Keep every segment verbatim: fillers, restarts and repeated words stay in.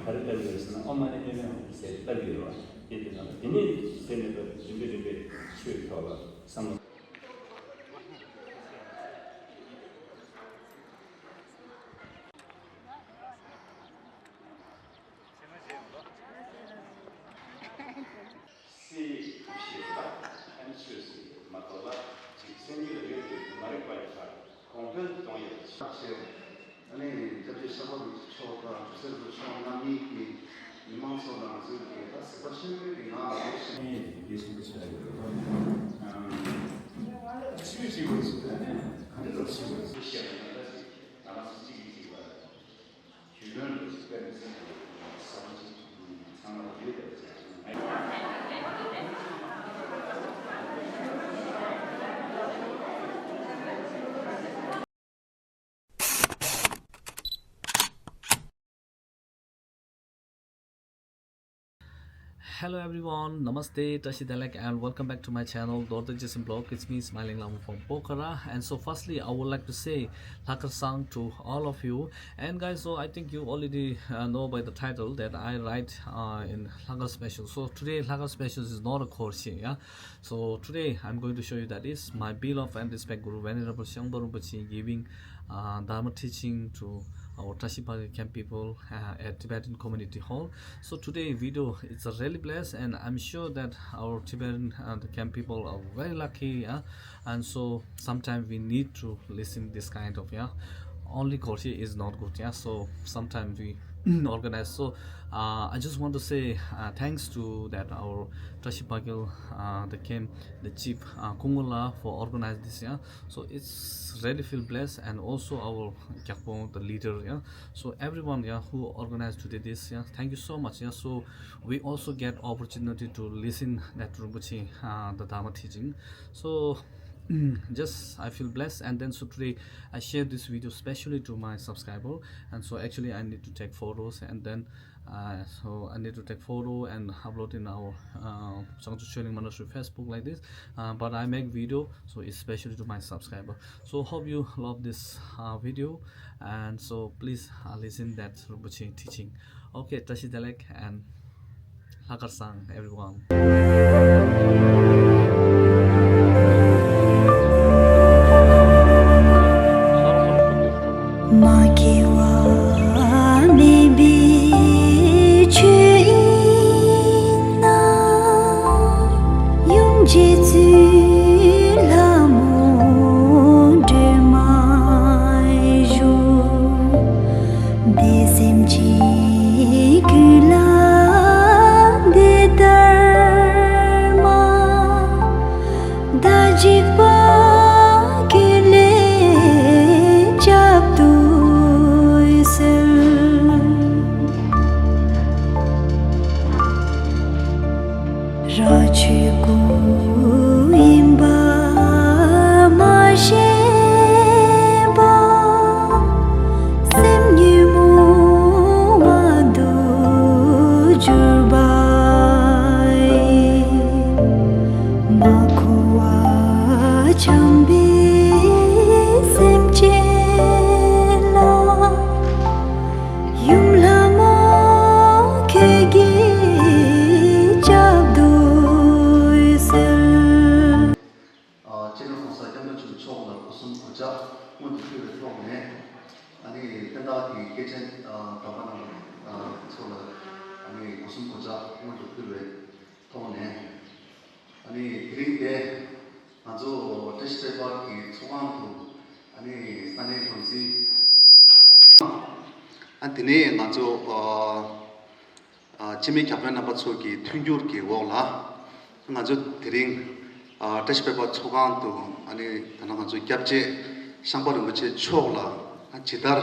ག་རེ་ལྟ་གི་ཡོད་ཟེར་ན། ཨོཾ་མ་ཎི་པདྨེ་ཧཱུྃ་ཟེར་ལྟ་གི་ཡོད་རེད་བ། དེ་དེ་ནང་ལ་དེ་ནས་ཟེར་ནས་ད་རིམ་པས་རིམ་པས་ཆོས་ཐོག་ལ་བསམ་བློ། སའི་གུ་ཤེས་ལ་ཨན་ཆོས་སི་མ་གཏོགས་ལ་ཅིག་སེམས་རྒྱུད་ལ་ཡོད་དེ་མ་རིག་པ་ཡོད་ཁར་གོང་འཕེལ་གཏོང་ཡག་ཆགས་ཆེ། ཨ་ནི་སྐྱབས་རྗེ་ཤར་པ་རིན་པོ་ཆེ་མཆོག་དང་ཇོ་སྲས་རིན་པོ་ཆེ་མཆོག་རྣམ་གཉིས་ཀྱིས་མི་མང་ཚོ་ལ་ང་ཚོའི་གི་ད་གཟིགས་པ་ཆེན་པོའི་གི་ངང་ལ་འགྲོ་བཞིན་ཨེ་ཡིན་དགེ་ཆེན་པོ་ཆེ་ཡོད་ཨ་ཆོས་ཅིག་ཡོད་ཟེར་ཨ་ནི་ག་འདྲ་ལ་ཆོས་ཡོད་ཟེར་བཤད་པ་ཡིན་ད་ཟེར་ད་ང་ཚོ་གཅིག་གིས་གཅིག་ལ། Hello everyone, Namaste, Tashi Delek, and welcome back to my channel, Dorda Jason Blog. It's me, Smiling Lama from Pokhara. And so, firstly, I would like to say Lakar Sang to all of you. And guys, so I think you already uh, know by the title that I write uh, in Lakar Special. So today, Lakar Special is not a khorshi, yeah. So today, I'm going to show you that is my beloved and respect Guru Venerable Shangpa Rinpoche giving uh, Dharma teaching to our Tashi Pagel camp people uh, at Tibetan Community Hall. So today video it's a really blessed, and I'm sure that our Tibetan uh, the camp people are very lucky, uh, and so sometimes we need to listen this kind of, yeah, only khorshi is not good, yeah. So sometimes we organize. So uh, I just want to say uh, thanks to that our Tashi Pagel uh, the camp the chief uh, Kungula for organize this, yeah. So it's really feel blessed, and also our Gyakpo, the leader, yeah. So everyone, yeah, who organized today this, yeah, thank you so much, yeah. So we also get opportunity to listen that Rinpoche, uh, the Dharma teaching. So just I feel blessed, and then so today I share this video specially to my subscriber, and so actually I need to take photos, and then uh, so I need to take photo and upload in our uh, Changchun Choling Monastery Facebook like this. Uh, but I make video, so especially to my subscriber. So hope you love this uh, video, and so please uh, listen that Rinpoche teaching. Okay, Tashi Delek and Lakar Sang, everyone. མ་སྐྱེ་བ་མེད་པའི་ཆོས་དབྱིངས་ན། ཡུམ་རྗེ་བཙུན་ལྷ་མོ་སྒྲོལ་མ་བཞུགས། བདེ་སེམས་ཀྱི་སྐུ་ལ་འདི་ལྟར་མ། ད་འཇིགས་པ་ཀུན་ལས་བསྐྱབ་ཏུ་གསོལ། ར་ཆོས་སྐུ་ཡིན་པ་མ་ཤེས་པ། སེམས་ཉོན་མོངས་པ་དུ་གྱུར་པ་ཡི། མ་འཁོར་བ་འཁྱམས་པའི་སེམས་ཅན་ལ། ཡུམ་ལྷ་མོ་ཁྱེད་ཀྱིས་བསྐྱབ་ཏུ་གསོལ། ཨ། སྤྱི་ནོར་༸གོང་ས་༸སྐྱབས་མགོན་ཆེན་པོ་མཆོག་ལ་སྒོ་གསུམ་གུས་ཕྱག་སྔོན་དུ་ཕུལ་བའི་ཐོག་ནས། ཨ་ནི་བསྟན་བདག་གི་སྐྱེས་ཆེན་ཨ་དམ་པ་རྣམས་ཨ་ཚོ་ལ་ཨ་ནི་སྒོ་གསུམ་གུས་ཕྱག་སྔོན་དུ་ཕུལ་བའི་ཐོག་ནས། ཨ་ནི་དེ་རིང་དེ་ང་ཚོ་བཀྲ་ཤིས་པད་དཀར་གྱི་ཚོགས་ཁང་དུ་ཨ་ནི་ས་གནས་འགོ་འཛིན། ཨ་དེ་ནས་ང་ཚོ་ཨ། ཨ། སྤྱི་མི་ཁྱབ་སྤེལ་རྣམ་པ་ཚོ་གི་མཐུན་འགྱུར་གྱི་འོག་ལ། ང་ཚོ་དེ་རིང་ཨ་བཀྲ་ཤིས་པད་དཀར་ཚོགས་ཁང་དུ་ཨ་ནི་ད་ནང་ང་ཚོ་སྐྱབས་རྗེ་ཤངས་པ་རིན་པོ་ཆེ་མཆོག་ལ་ཇི་ལྟར་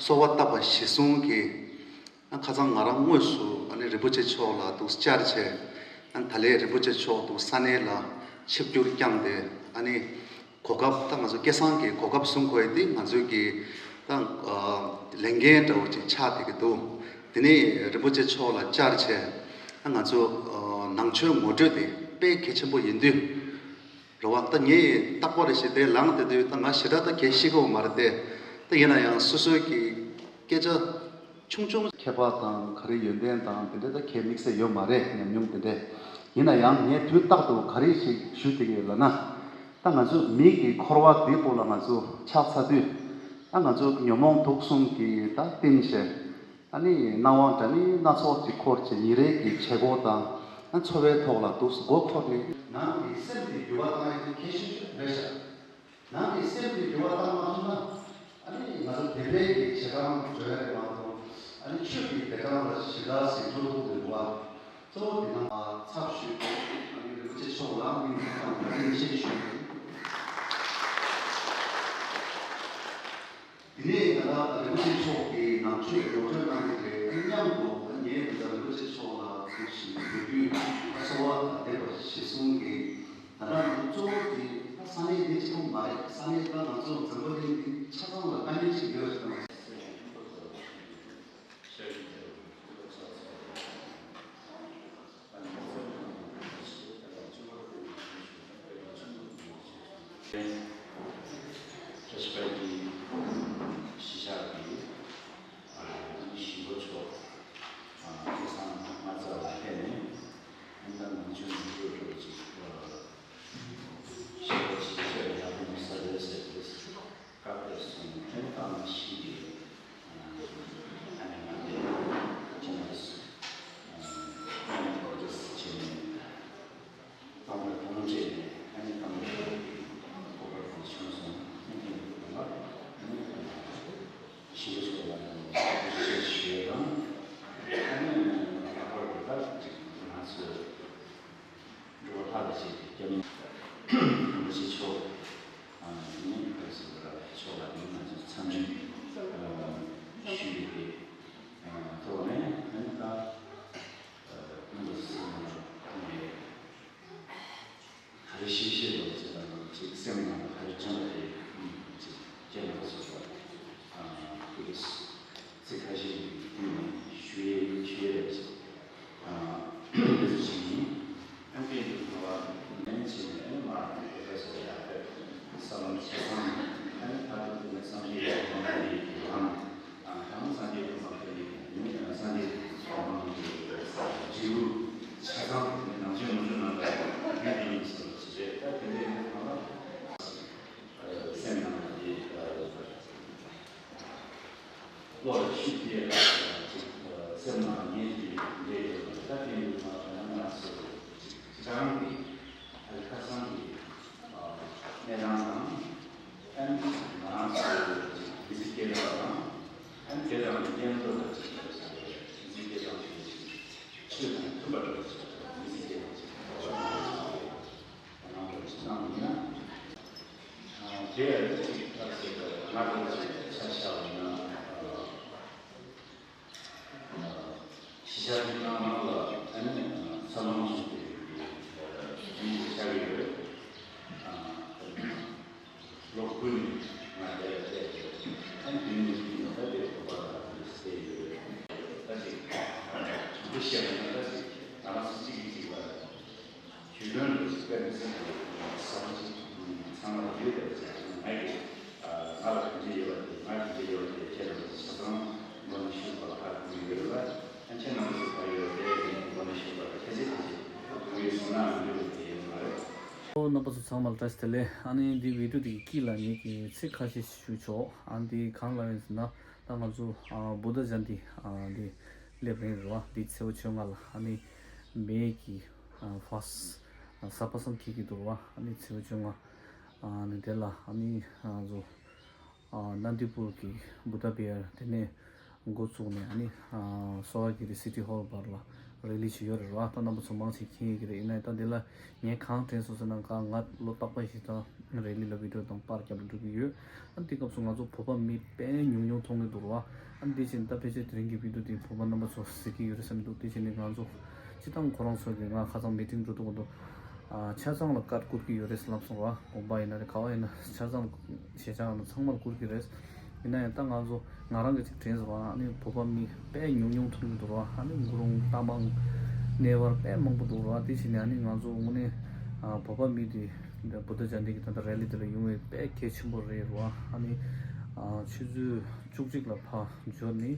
གསོལ་བ་བཏབ་པ་གཞིར་བཟུང་གིས། ཁ་སང་ང་རང་དངོས་སུ་ཨ་ནི་རིན་པོ་ཆེ་མཆོག་ལ་འདུག་བཅར་བྱས། ཨ་ནི་ད་ལན་རིན་པོ་ཆེ་མཆོག་འདུག་ས་གནས་ལ་ཆིབས་བསྒྱུར་བསྐྱངས་ཏེ། ཨ་ནི་གོ་སྐབས་ད་ང་ཚོ་སྐལ་བཟང་གི་གོ་སྐབས་བཟུང་དགོས་ཡས་དེ་ང་ཚོའི་གི་ད་ལས་འགན་འདྲ་བོ་ཅིག་ཆགས་བསྡད་ཀྱི་འདུག་དེ་ནས་རིན་པོ་ཆེ་མཆོག་ལ་བཅར་བྱས། ང་ཚོ་ནང་ཆོས་ངོ་སྤྲོད་དེ་དཔེ་གལ་ཆེན་པོ་ཡིན་དུས། རེད་བ། ད་ངས་རྟག་པར་རེ་ཞིག་དེ་ལངས་བསྡད་དུས་ད་ང་ཞེ་དྲག་ད་གལ་ཤེས་ཀྱི་ཡོད་མ་རེད་དེ། ད་ཡིན་ན་ཡང་སོ་སོའི་གི་སྐད་ཆ། ཆུང་ཆུང་ཁྱད་པར་དང་ག་རེ་ཡོན་ཏན་དང་དེ་འདྲ་ད་གལ་དམིགས་བསལ་ཡོད་མ་རེད། ཉམས་མྱོང་དེ་འདྲ་ཡིན་ན་ཡང་ངས་དུས་རྟག་ཏུ་ག་རེ་ཞིག་ཞུ་བསྡད་ཀྱི་ཡོད་ལབ་ན། ད་ང་ཚོ་མི་གི་འཁོར་བ་འདི་སྐོར་ལ་ང་ཚོ་ཕྱག་འཚལ་དུས། ད་ང་ཚོ་ཉོན་མོངས་དུག་གསུམ་གྱི་ད་རྟེན་བྱས། ཨ་ནི་སྣང་བ་འདྲ་མིན་སྣ་ཚོགས་ཀྱི་འཁོར་བཅས་ཉིན་རེ་གི་བྱེད་སྒོ་དང་། ཨ་འཚོ་བའི་ཐོག་ལ་འདུག་མགོ་འཁོར་ནས། ནང་གི་སེམས་དེ་འགྱུར་བ་བཏང་ཡ་དེ་གལ་ཆེ་ཤོས་རེད་ཤག་ནང་གི་སེམས་དེ་འགྱུར་བ་བཏང་མ་ཐུབ་ན། ཨ་ནི་ང་ཚོ་བདེན་པའི་གི་བྱེ་ཐང་འགྲོ་ཡ་རེད་མ་གཏོགས། ཨ་ནི་ཆོས་ཀྱི་བདེ་ཐང་ལ་ཞེ་དྲག་ཟིན་འགྲོ་ཐུབ་ཀྱི་མི་འདུག་བ། གཙོ་བོ་དེ་ནང་ཚབ་ཞུས་ཏེ། ཨ་ནི་རིན་པོ་ཆེ་མཆོག་ལ་སྙིང་ཐག་པ་ནས་བཀའ་དྲིན་ཆེ་ཞུ་ཡ་ཡིན། དེ་ནས་ད་ལྟ་རིན་པོ་ཆེ་མཆོག་གིས་ནང་ཆོས་ངོ་སྤྲོད་གནང་གི་རེད། དེ་མཉམ་དུ་ངས་འདི་ལྟར་རིན་པོ་ཆེ་མཆོག་ལ་གཟིགས་ཤིང་འབོད་སྐུལ་གསོལ་བ་དང་ལྡན་པ་ཞེས་གསུངས་ཏེ། ད་ལྟ་ང་ཚོ་གཙོ་བོ་དེ་ད་ས་གནས་དེ་གཅིག་པོ་མ་རེད། ས་གནས་ད་ང་ཚོ་འཛམ་བུ་གླིང་འདི་ཆ་ཚང་ལ་དཀའ་ངལ་ཅིག་ཡོད་ཞེས་དང་། བཀྲ་ཤིས་པའི་གཞིས་ཆགས་ཀྱི་ཞིང་པ་ཚོ་ཁ་སང་མ་རྩ་ལ་ཕེབས་ནས་ཨ་ནི་ད་ནང་ཆོས་མི་སྐྱོ་སྐྱོ་ཅིག་ཞིང་པ་ཆེ་ཆེ་ཡག་པོ་མི་ས་རེད་ཟེར་ཏེ། ཀ་ཏེ་སོང་ཨན་ཏང་ཤི་གི་ཨ་ནི་ང་དེ་ཅི་ན་སུ་ཨན་ཏང་ཏེ་སི་ཅི་ནི་ཏང་ཏ་ཏང་ཅེ་ནི་ཨ་ནི་ཏང་ཏེ་གོ་པར་དེ་ཆུང་སོང་ཨན་ཏང་ཏེ་ལ་ཨ་ནི་ཤི་གི་སོ་ལ་ནི་ཤི་ཤི་ཡོད་དང་ཨ་ནི་ཨ་པར་དེ་ད་ང་ཚོ། འགྲོ་བ་ལྷ་ལ་བྱེད་པའི་སྐྱབས་གནས་རིན་པོ་ཆེ་མཆོག་ཨ་ནི་ཕ་སི་ལ་མཆོག་ལ་ནི་ང་ཚོ་འཚམས་འདྲི་ཞུ་ཡི་གེ། ཐོག་ནས་ཨ་ནི་ད་ང་ཚོ་སེམས་ནང་ནས་ག་རེ་ཤེས་ཤེས་ལོ་ཅེས་དང་ཅིག་སེམས་ནང་ག་རེ་དྲན་པ་དེ་ཅིག་སྐྱེ་ལ་སོགས་པ་ཨ་ཁུ་རེ་ཚིག་ཁ་ཤས་ཀྱི་སྟེང་ནས་ཞུ་ཡས་ཞུ་ཡས་རེད། ཨ་ནི་ཞིག་ཡིན། ཨ་ནི་དེ་ཡིན་དུས་ང་ལ་ནན་ཆེ་ནས་ཨ་ནི་མ་རང་གི་པོ་ཧྲེ་སར་ཡག་པའི་ས་ལམ་ཆ་ཚང་ཨ་ནི་ཐར་ཐུབ་ནས་སངས་རྒྱས་ཀྱི་གོ་འཕང་ཐོབ་ཡས་ཀྱི་ལམ། ཨ་ནི་སངས་རྒྱས་གོ་འཕང་ཐོབ་ཡས་ཀྱི་ལམ། སངས་རྒྱས་གོ་འཕང་ཐོབ་ཡས་ཀྱི་འབྲས་བུ་ཆ་ཚང་ནང་ཆོས་ངོ་སྤྲོད་གནང་བ་ཡིན་ནས་ཡིན་ཟེར་བ་ཞིག་རེད། ད་དེ་འདྲའི་ནང་ལ་སེམས་ནང་ལ་དེ། བློ་ལ་ཤུགས་རྒྱས་ལ་ཅིག་སེམས་ནང་ངེས་ཀྱི་འདྲེས་ཡོད་པ་ད་དེ་ཡོད་མ་རེད། ང་ཚོ་ཅིག་ཅིག་རང་གི་ཨ་ཁ་སང་གི་གནས་སྟངས་དང་ཨ་ནི་ང་རང་ཚོ་ཅིག་མི་ཚེ་སྐྱེལ་བ་དང་ཨ་ནི་དེ་དང་མཉམ་དུ་ལ་ཅིག་མི་ཚེ་སྐྱེལ་སྟངས་ཅིག་ཆོས་དང་མཐུན་པ་འདྲ་བོ་ཅིག་མི་ཚེ་སྐྱེལ་བ་ཅིག་གནང་བ་ཅིག་གནང་བ་ཡིན་ན། དེ་ཡང་ཅིག་ང་ཚོ་ང་ཚོ་ཅིག་ཆ་བཞག་པ་ཡིན་ན། གཞིས་ཆགས་འདི་གང་མང་ལ་ཨ་ནི་འཚར་ལོངས་བྱུང་བའི་མི་ཞིག་ཆགས་ཀྱི་ཡོད། ལོ་དགུ་ནས་ང་དེ་ལ་བསྡད་ཡོད། ཨ་ནི་དེ་ནས་དེ་ནས་ད་དེ་བོད་པ་དང་དེ་བསྡད་ཡོད། ད་ཅིག་དྲང་པོ་བཤད་པ་ཡིན་ན་ད་ཅིག་ང་རང་ཚོ་གཅིག་གིས་གཅིག་ལ། གྱོད་དོན་ལ་དཔེ་མི་སྲིད་པའི་ཟབ་པོ་ཅིག་ཚང་མ་ཡོད་པའི་ཆ་ནས་ང་གིས་ང་ལ་གང་ཅི་ཡོད་པ་དེ་ང་གང་ཅི་ཡོད་པ་དེ་ཁྱེད་རང་ཚོ་ཆ་ཚང་མགོ་ནས་ཤུགས་པ་ཧ་གོ་གི་ཡོད་པ། ཨ་ཁྱེད་རྣམ་པ་ཚོ་ག་ཡོད་པ་དེ་ངས་མགོ་ནས་ཤུགས་པ་ཁྱེད་ཚོས་གང་ཅི་ཧ་གོ་གི་སོང་ན་མི་འདོད་པ་དེ་ཡོད་མ་རེད། ཨོ་རྣམ་པ་ཚོ་ཚང་མ་ལ་བཀྲ་ཤིས་བདེ་ལེགས། ཨ་ནི་འདི་བི་ཌིའོ་འདི་གི་དཀྱིལ་ལ་ངེད་ཀྱིས་ཚིག་ཁ་ཤས་ཞུ་ཆོག་ཨ་འདི་གང་ལ་ཡིན་ཟེར་ན་ད་ང་ཚོ་ཨ་བུདྡྷ་ཇ་ཡན་ཏི་ཨ་འདི་སླེབས་རན་རེད་བ། འདི་ཚེས་པ་བཅོ་ལྔ་ལ་ཨ་ནི་མེ་གི་ཨ་ཕ་སི་ཨ་ས་པ་སམ་འཁེལ་གྱི་འདུག་བ། ཨ་ནི་ཚེས་པ་བཅོ་ལྔ་ཨ་ནི་དེ་ལ་ཨ་ནི་ང་ཚོ་ཨ་ནན་དི་པུར་གྱི་བུདྡྷ་བི་ཧར་དེ་ནས་འགོ་བཙུགས་ནས་ཨ་ནི་ཨ་སོ་ཧ་གི་རི་སི་ཊི་ཧོལ་བར་ལ་རེ་ལི་ཞིག་ཡོད་རེད་བ། ད་རྣམ་པ་ཚོ་མང་ཆེ་མཁྱེན་ཡོད་ཀྱི་རེད། ཡིན་ན་ད་འདི་ལ་ངས་གང་དྲན་སོང་ཟེར་ན་ང་ལོ་རྟག་པར་ཞིག་ད་རེ་ལི་ལ་བི་ཌིའོ་དང་པར་རྒྱབ་ལ་འགྲོ་གི་ཡོད། ཨ་ནི་དེ་སྐབས་སུ་ང་ཚོ་བོད་པ་མི་དཔེ་ཉུང་ཉུང་མཐོང་གི་འདུག་རེད་བ། ཨ་ནི་དེ་བཞིན་ད་ཕལ་ཆེར་དེ་རིང་གི་བི་ཌིའོ་དེ་བོད་པ་རྣམ་པ་ཚོ་གཟིགས་ཀྱི་ཡོད་རེད་བསམ་འདུག་དེ་བཞིན་ནི་ང་ཚོ་སྤྱི་བཏང་ཁོ་རང་ཚོ་གི་ང་ཁ་སང་མི་ཊིང་འགྲོ་དུས་སྐབས་སུ་ཨ་ཆ་ཚང་ལ་ཀཌ་བསྐུར་གྱི་ཡོད་རེད་ལབ་སོང་ར། དགོན་པ་ཡིན་ན་རེད། ག་བ་ཡིན་ན་ཆ་ཚང་ཞེ་ཆགས་ན་ཚང་མར་བསྐུར་གྱི་རེད། ཡིན་ན་ཡང་ད་ང་ཚོ་ང་རང་གི་ཅིག་དྲན་སོང་ར། ཨ་ནི་བོད་པ་མི་དཔེ་ཉུང་ཉུང་མཐོང་གི་འདུག་ར། ཨ་ནི་དགུང་ལོ་ད་མང་གནས་བར་དཔེ་མང་པོ་འདུག་ར། དེ་བཞིན་ནས་ཨ་ནི་ང་ཚོ་དངོས་གནས་ཨ་བོད་པ་མི་དེ་བུདྡྷ་ཇ་ཡན་ཏི་གི་ད་ལྟ་རེ་ལི་དེ་ལ་ཡོང་བའི་དཔེ་གལ་ཆེན་པོ་རེད་ར། ཨ་ནི་ཨ་ཆུ་ཚོད་བཅུ་གཅིག་ལ་ཕར་འབྱོར་ནས།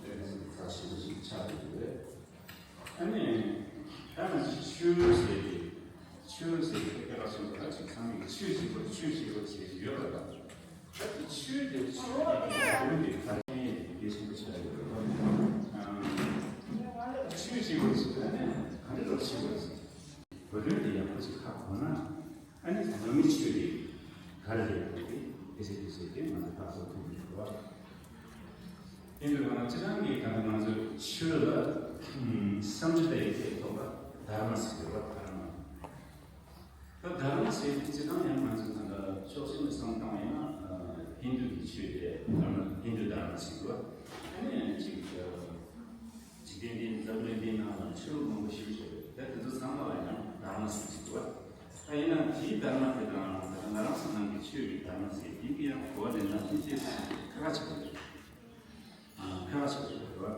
དཔེ་མི་སྲིད་པའི་རྩ་ཆེན་པོ་ཞིག་ཆགས་ཡོད་རེད། ཨ་ནི་ད་ང་ཚོས་ཆོས་ཟེར་ཏེ་ཆོས་ཟེར་ཏེ་སྐད་གྲགས་ཆེན་པོ་ད་ཅིག་ཚང་མས་ཆོས་ཞིག་དགོས་ཆོས་ཞིག་དགོས་ཟེར་ཡོད་པ་དང་། ད་དེ་ཆོས་དེ་ཆོས་དེ་གོ་རིམ་དེ་ག་རེ་ཡིན་གལ་ཆེན་པོ་ཆགས་ཡོད་རེད། ཨ་ཆོས་ཞིག་དགོས་ཟེར་ན་ནི་ག་འདྲ་ལ་ཆོས་དགོས་ཟེར། གོ་དོན་དེ་ཡག་པོ་ཞིག་ཧ་གོ་ན། ཨ་ནི་ད་ནང་མི་ཆོས་དེ་ག་རེ་རེད་དེ་དེ་ཟེར་དེ་ཟེར་དེ་ང་ཚོ་ད་གཟོད་ཐུབ་མི་འདུག་བ། དེ་འདྲ་ང་སྤྱིར་བཏང་གི་ད་ང་ཚོ་ཆོས་ལ་བསམ་བློ་དེ་ཡོད་ཐོག་ལ་དྷརྨ་ཟེར་བ་དྷརྨ། ད་དྷརྨ་ཟེར་དེ་སྤྱིར་བཏང་ཡང་ང་ཚོ་ད་ལྟ་ཕྱོགས་གཅིག་ནས་བསམ་བཏང་ཡིན་ན་ཧིན་རྡུ་གི་ཆོས་དེ་དྷརྨ་ཧིན་རྡུ་དྷརྨ་ཟེར་བ། ཨ་ནི་ཅིག་འཇིག་རྟེན་འདི་འཛམ་གླིང་འདིའི་ནང་ལ་ཆོས་ལུགས་མང་པོ་ཞིག་ཡོད་རེད། ད་དེ་ཚོ་ཚང་མ་ལ་ཡང་དྷརྨ་ཟེར་གྱི་འདུག་བ། ད་ཡིན་ན་དེའི་དྷརྨ་དེ་དང་ད་ང་རང་ཚོ་ནང་གི་ཆོས་ཀྱི་དྷརྨ་ཟེར་དེ་གི་ཡང་གོ་བ་ལེན་ན་ཐམས་ཅད་ཁ་ཁ་ཆགས་པ་རེད། ཨ་ཁ་ཁ་ཆགས་པ་རེད་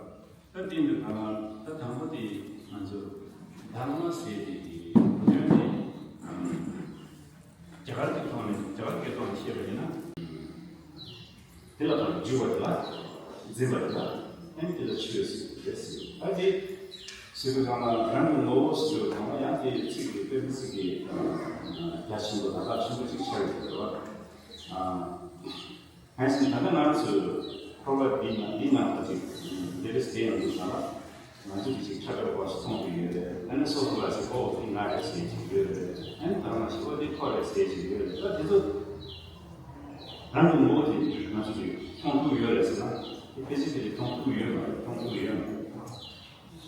བ། ད་དེ་འདི་ག་ལ་ད་དང་པོ་དེ་ང་ཚོ་དྷརྨ་ཟེར་དེ་དེ་གོ་དོན་དེ། རྒྱ་གར་གྱི་ཐོག་ནས་རྒྱ་གར་གྱི་ཐོག་ནས་བཤད་པ་ཡིན་ན། དེ་ལ་ད་རྒྱུ་བ་རེད་ལ། འཛིན་པ་རེད་ལ། ཨ་ནི་དེ་ལ་ཆོས་ཟེར་རེད་ཟེར། ཨ་དེ་ ཟེར་བའི་སྒང་ལ་རང་གི་ངོ་བོ་ཟེར་བའི་སྒང་ལ་ཡང་དེའི་ཚིག་དེ་དཔེ་མི་སྲིད་ཀྱི་རྒྱ་ཆེན་པོ་དང་རླབས་ཆེན་པོ་ཅིག་ཆགས་ཡོད་པ་རེད་བ། གང་ཡིན་ཟེར་ན་ད་ལྟ་ང་ཚོས་འཁོར་བ་འདི་ན་འདི་ན་ང་ཅིག་འདི་རེས་དེ་ཡང་འདུག་ས་ལ་ང་ཚོ་གི་ཅིག་ཁྲ་ཁྲ་བ་ཞིག་མཐོང་གི་ཡོད་རེད། ཨ་ནི་སོ་སོ་ལ་ཟེར་ཁོ་འོ་དེ་ང་རེད་ཟེར་གྱི་ཡོད་རེད། ཨ་ནི་ད་ང་ཞིག་འོ་དེ་ཁོ་རེད་ཟེར་གྱི་ཡོད་རེད། ད་དེ་ཚོ་རང་གི་ངོ་བོ་དེ་ང་ཚོ་གི་མཐོང་ཐུབ་ཡོད་རེད་ཟེར་ན་དེ་ཕལ་ཆེར་ཕལ་ཆེར་མཐོང་ཐུབ་ཡོད་མ་རེད། མཐོང་ཐུབ་ཡོད་མ་རེད།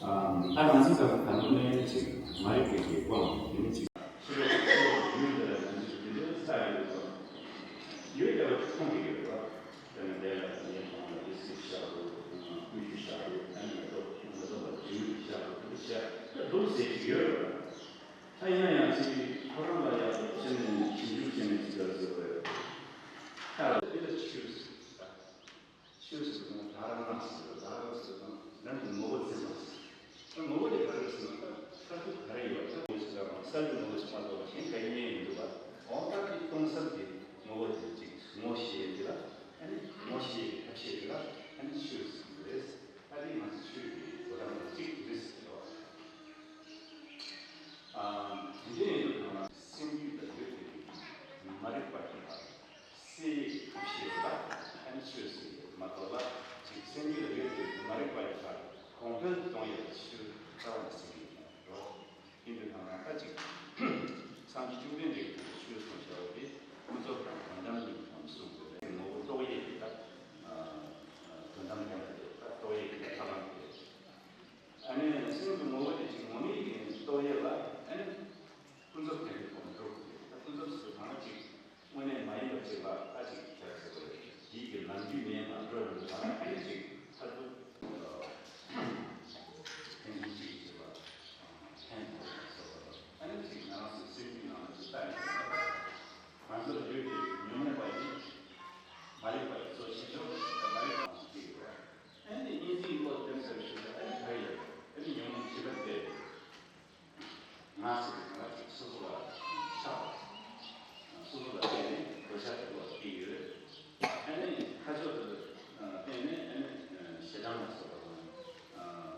ད་ང་ཚོ་ད་ད་ལོ་ནས་ཅིག་མ་རིག་པའི་གི་དབང་དེ་ནི་ཅིག་ཤེས་རབ་ཀྱི་ཚོགས་ཡུལ་འདི་ལ་ང་ཚོས་དེ་འདྲའི་ས་ཡོད་པ་ཡོད་ཀྱང་མཐོང་གི་ཡོད་པ། དེ་ནི་དེ་ལ་ངས་མཐོང་བ་དེ་སྲིད་ཤ་རུ་ཀུ་ཤུ་ཤ་རུ་ཨ་ནི་མེ་ཏོག་མེ་ཏོག་པ་དེ་ཤ་རུ་དེ་ཤ་རུ་ཟེར་གྱི་ཡོད་པ། ད་ཡིན་ན་ཡང་ཅིག་ཁོ་རང་ལ་ཡག་པོ་བྱས་ནས་ཞིབ་འཇུག་བྱས་ནས་ཅིག་ལ་ཟེར་བ་ཡོད། ད་ལ་དེ་ལ་ཆོས་ཟེར། ཆོས་ཟེར་དང་དྷ་ར་མ་ཟེར་དང་དྷ་ར་ཟེར་དང་རང་གི་ངོ་བོ་འཛིན་པ། ངོ་བོ་དེ་ག་རེ་ཟེར་ན་ད་མཐར་ཐུག་ག་རེ་ཡོད་པ་ད་ངོ་བོ་ཟེར་དང་གསར་གྱི་ངོ་བོ་ཞིག་མ་གཏོགས་པ་གཞན་ག་ཡིན་ཡང་མི་འདུག་པ། འོ་ད་དེ་སྟོང་གསལ་གྱི་ངོ་བོ་དེ་ཅིག་ངོ་ཤེས་དེ་ལ་ཨ་ནི་ངོ་ཤེས་ཀྱི་ཐབས་ཤེས་དེ་ལ་ཨ་ནི་ཆོས་ཟེར་གྱི་རེད། ད་དེ་ང་ཚོ་ཆོས་ཀྱི་གོ་དོན་ལ་གཅིག་རེད་ཟེར་གྱི་རེད་བ། དེ་འདྲ་ཡིན་དུས་ད་ང་སེམས་རྒྱུད་ལ་ཡོད་དེ་མ་རིག་པ་གྱི་བར། སའི་ཐབས་ཤེས་ལ་ཨ་ནི་ཆོས་ཟེར་གྱི་མ་གཏོགས་ལ་ཅིག་སེམས་རྒྱུད་ལ་ཡོད་དེ་མ་རིག་པ་ཡི་ཁར་གོང་འཕེལ་གཏོང་ཡག་ཆོས་རྩ་བ་ནས་ཟེར་གྱི་ཡོད་མ་རེད། ཡིན་དུས་ད་ང་ད་ཅིག་སངས་རྒྱས་བཅོམ་ལྡན་འདས་ཀྱི་ཆོས་གསུངས་བཞག་པ་དེ་ཀུན་རྫོབ་དང་དོན་དམ་གཉིས་ཀྱང་གསུངས་དགོས་པས་ངོ་བོ་རྟོགས་ཡས་ཀྱི་ད་དོན་དམ་ཡང་དེ་ད་རྟོགས་ཡས་ཀྱི་ཐབས་ལམ་དེ། ཨ་ནི་སེམས་ཀྱི་ངོ་བོ་དེ་ཅིག་ངོ་མའི་རྟོགས་ཡས་ལ་ཨ་ནི་ཀུན་རྫོབ་དེ་ནི་གོང་འགྲོ་དགོས། ད་ཀུན་རྫོབ་ཟེར་བ་ན་ཅིག་དངོས་གནས་མ་ཡིན་པ་ཅིག་ལ་ཨ་ཅིག་བྱ་ཟེར་བ་ཡིན་གྱི་གི་ལམ་རྒྱུད་མེད་པར་འགྲོ་རུང་ད་ཨ་ནི་ཅིག་མཐར་ཐུག་ཕན་ཚུན་ཅིག་ཅིག་ལ་ཕན་ཐོགས་པ་སོགས་པ་ཨ་ནི་ཅིག་ང་རང་ཚོའི་སེམས་རྒྱུད་ནང་ལ་ཅིག་ལྟ་ཡོང་ང་ཚོ་ལ་ཡོད་པའི་ཉོན་མོངས་པ་ཡིན། མ་རིག་པ་ཡི་གཙོ་ཆེ་ཤོས་མ་རིག་པ་ཞིག་ཡོད། ཨ་ནི་གཉིས་འཛིན་ལོག་འདེམས་ཟེར་བ་ཞིག་ལ་ཨ་ནི་ག་རེ་ཡོད། ཨ་ནི་ཉོན་མོངས་བྱེད་པ་སྟེ། ང་ཟེར་བའི་ང་ཅིག་སོ་སོ་ལ་ཆགས་པ། སོ་སོ་ལ་བརྟེན་ནས་འདོད་ཆགས་ཀྱི་བློ་སྐྱེ་ཡོད། ཨ་ནི་ཁ་ཕྱོགས་དེ་ལ་བརྟེན་ནས་ཨ་ནི་ཞེ་སྡང་ལ་སོགས་པ་དང་།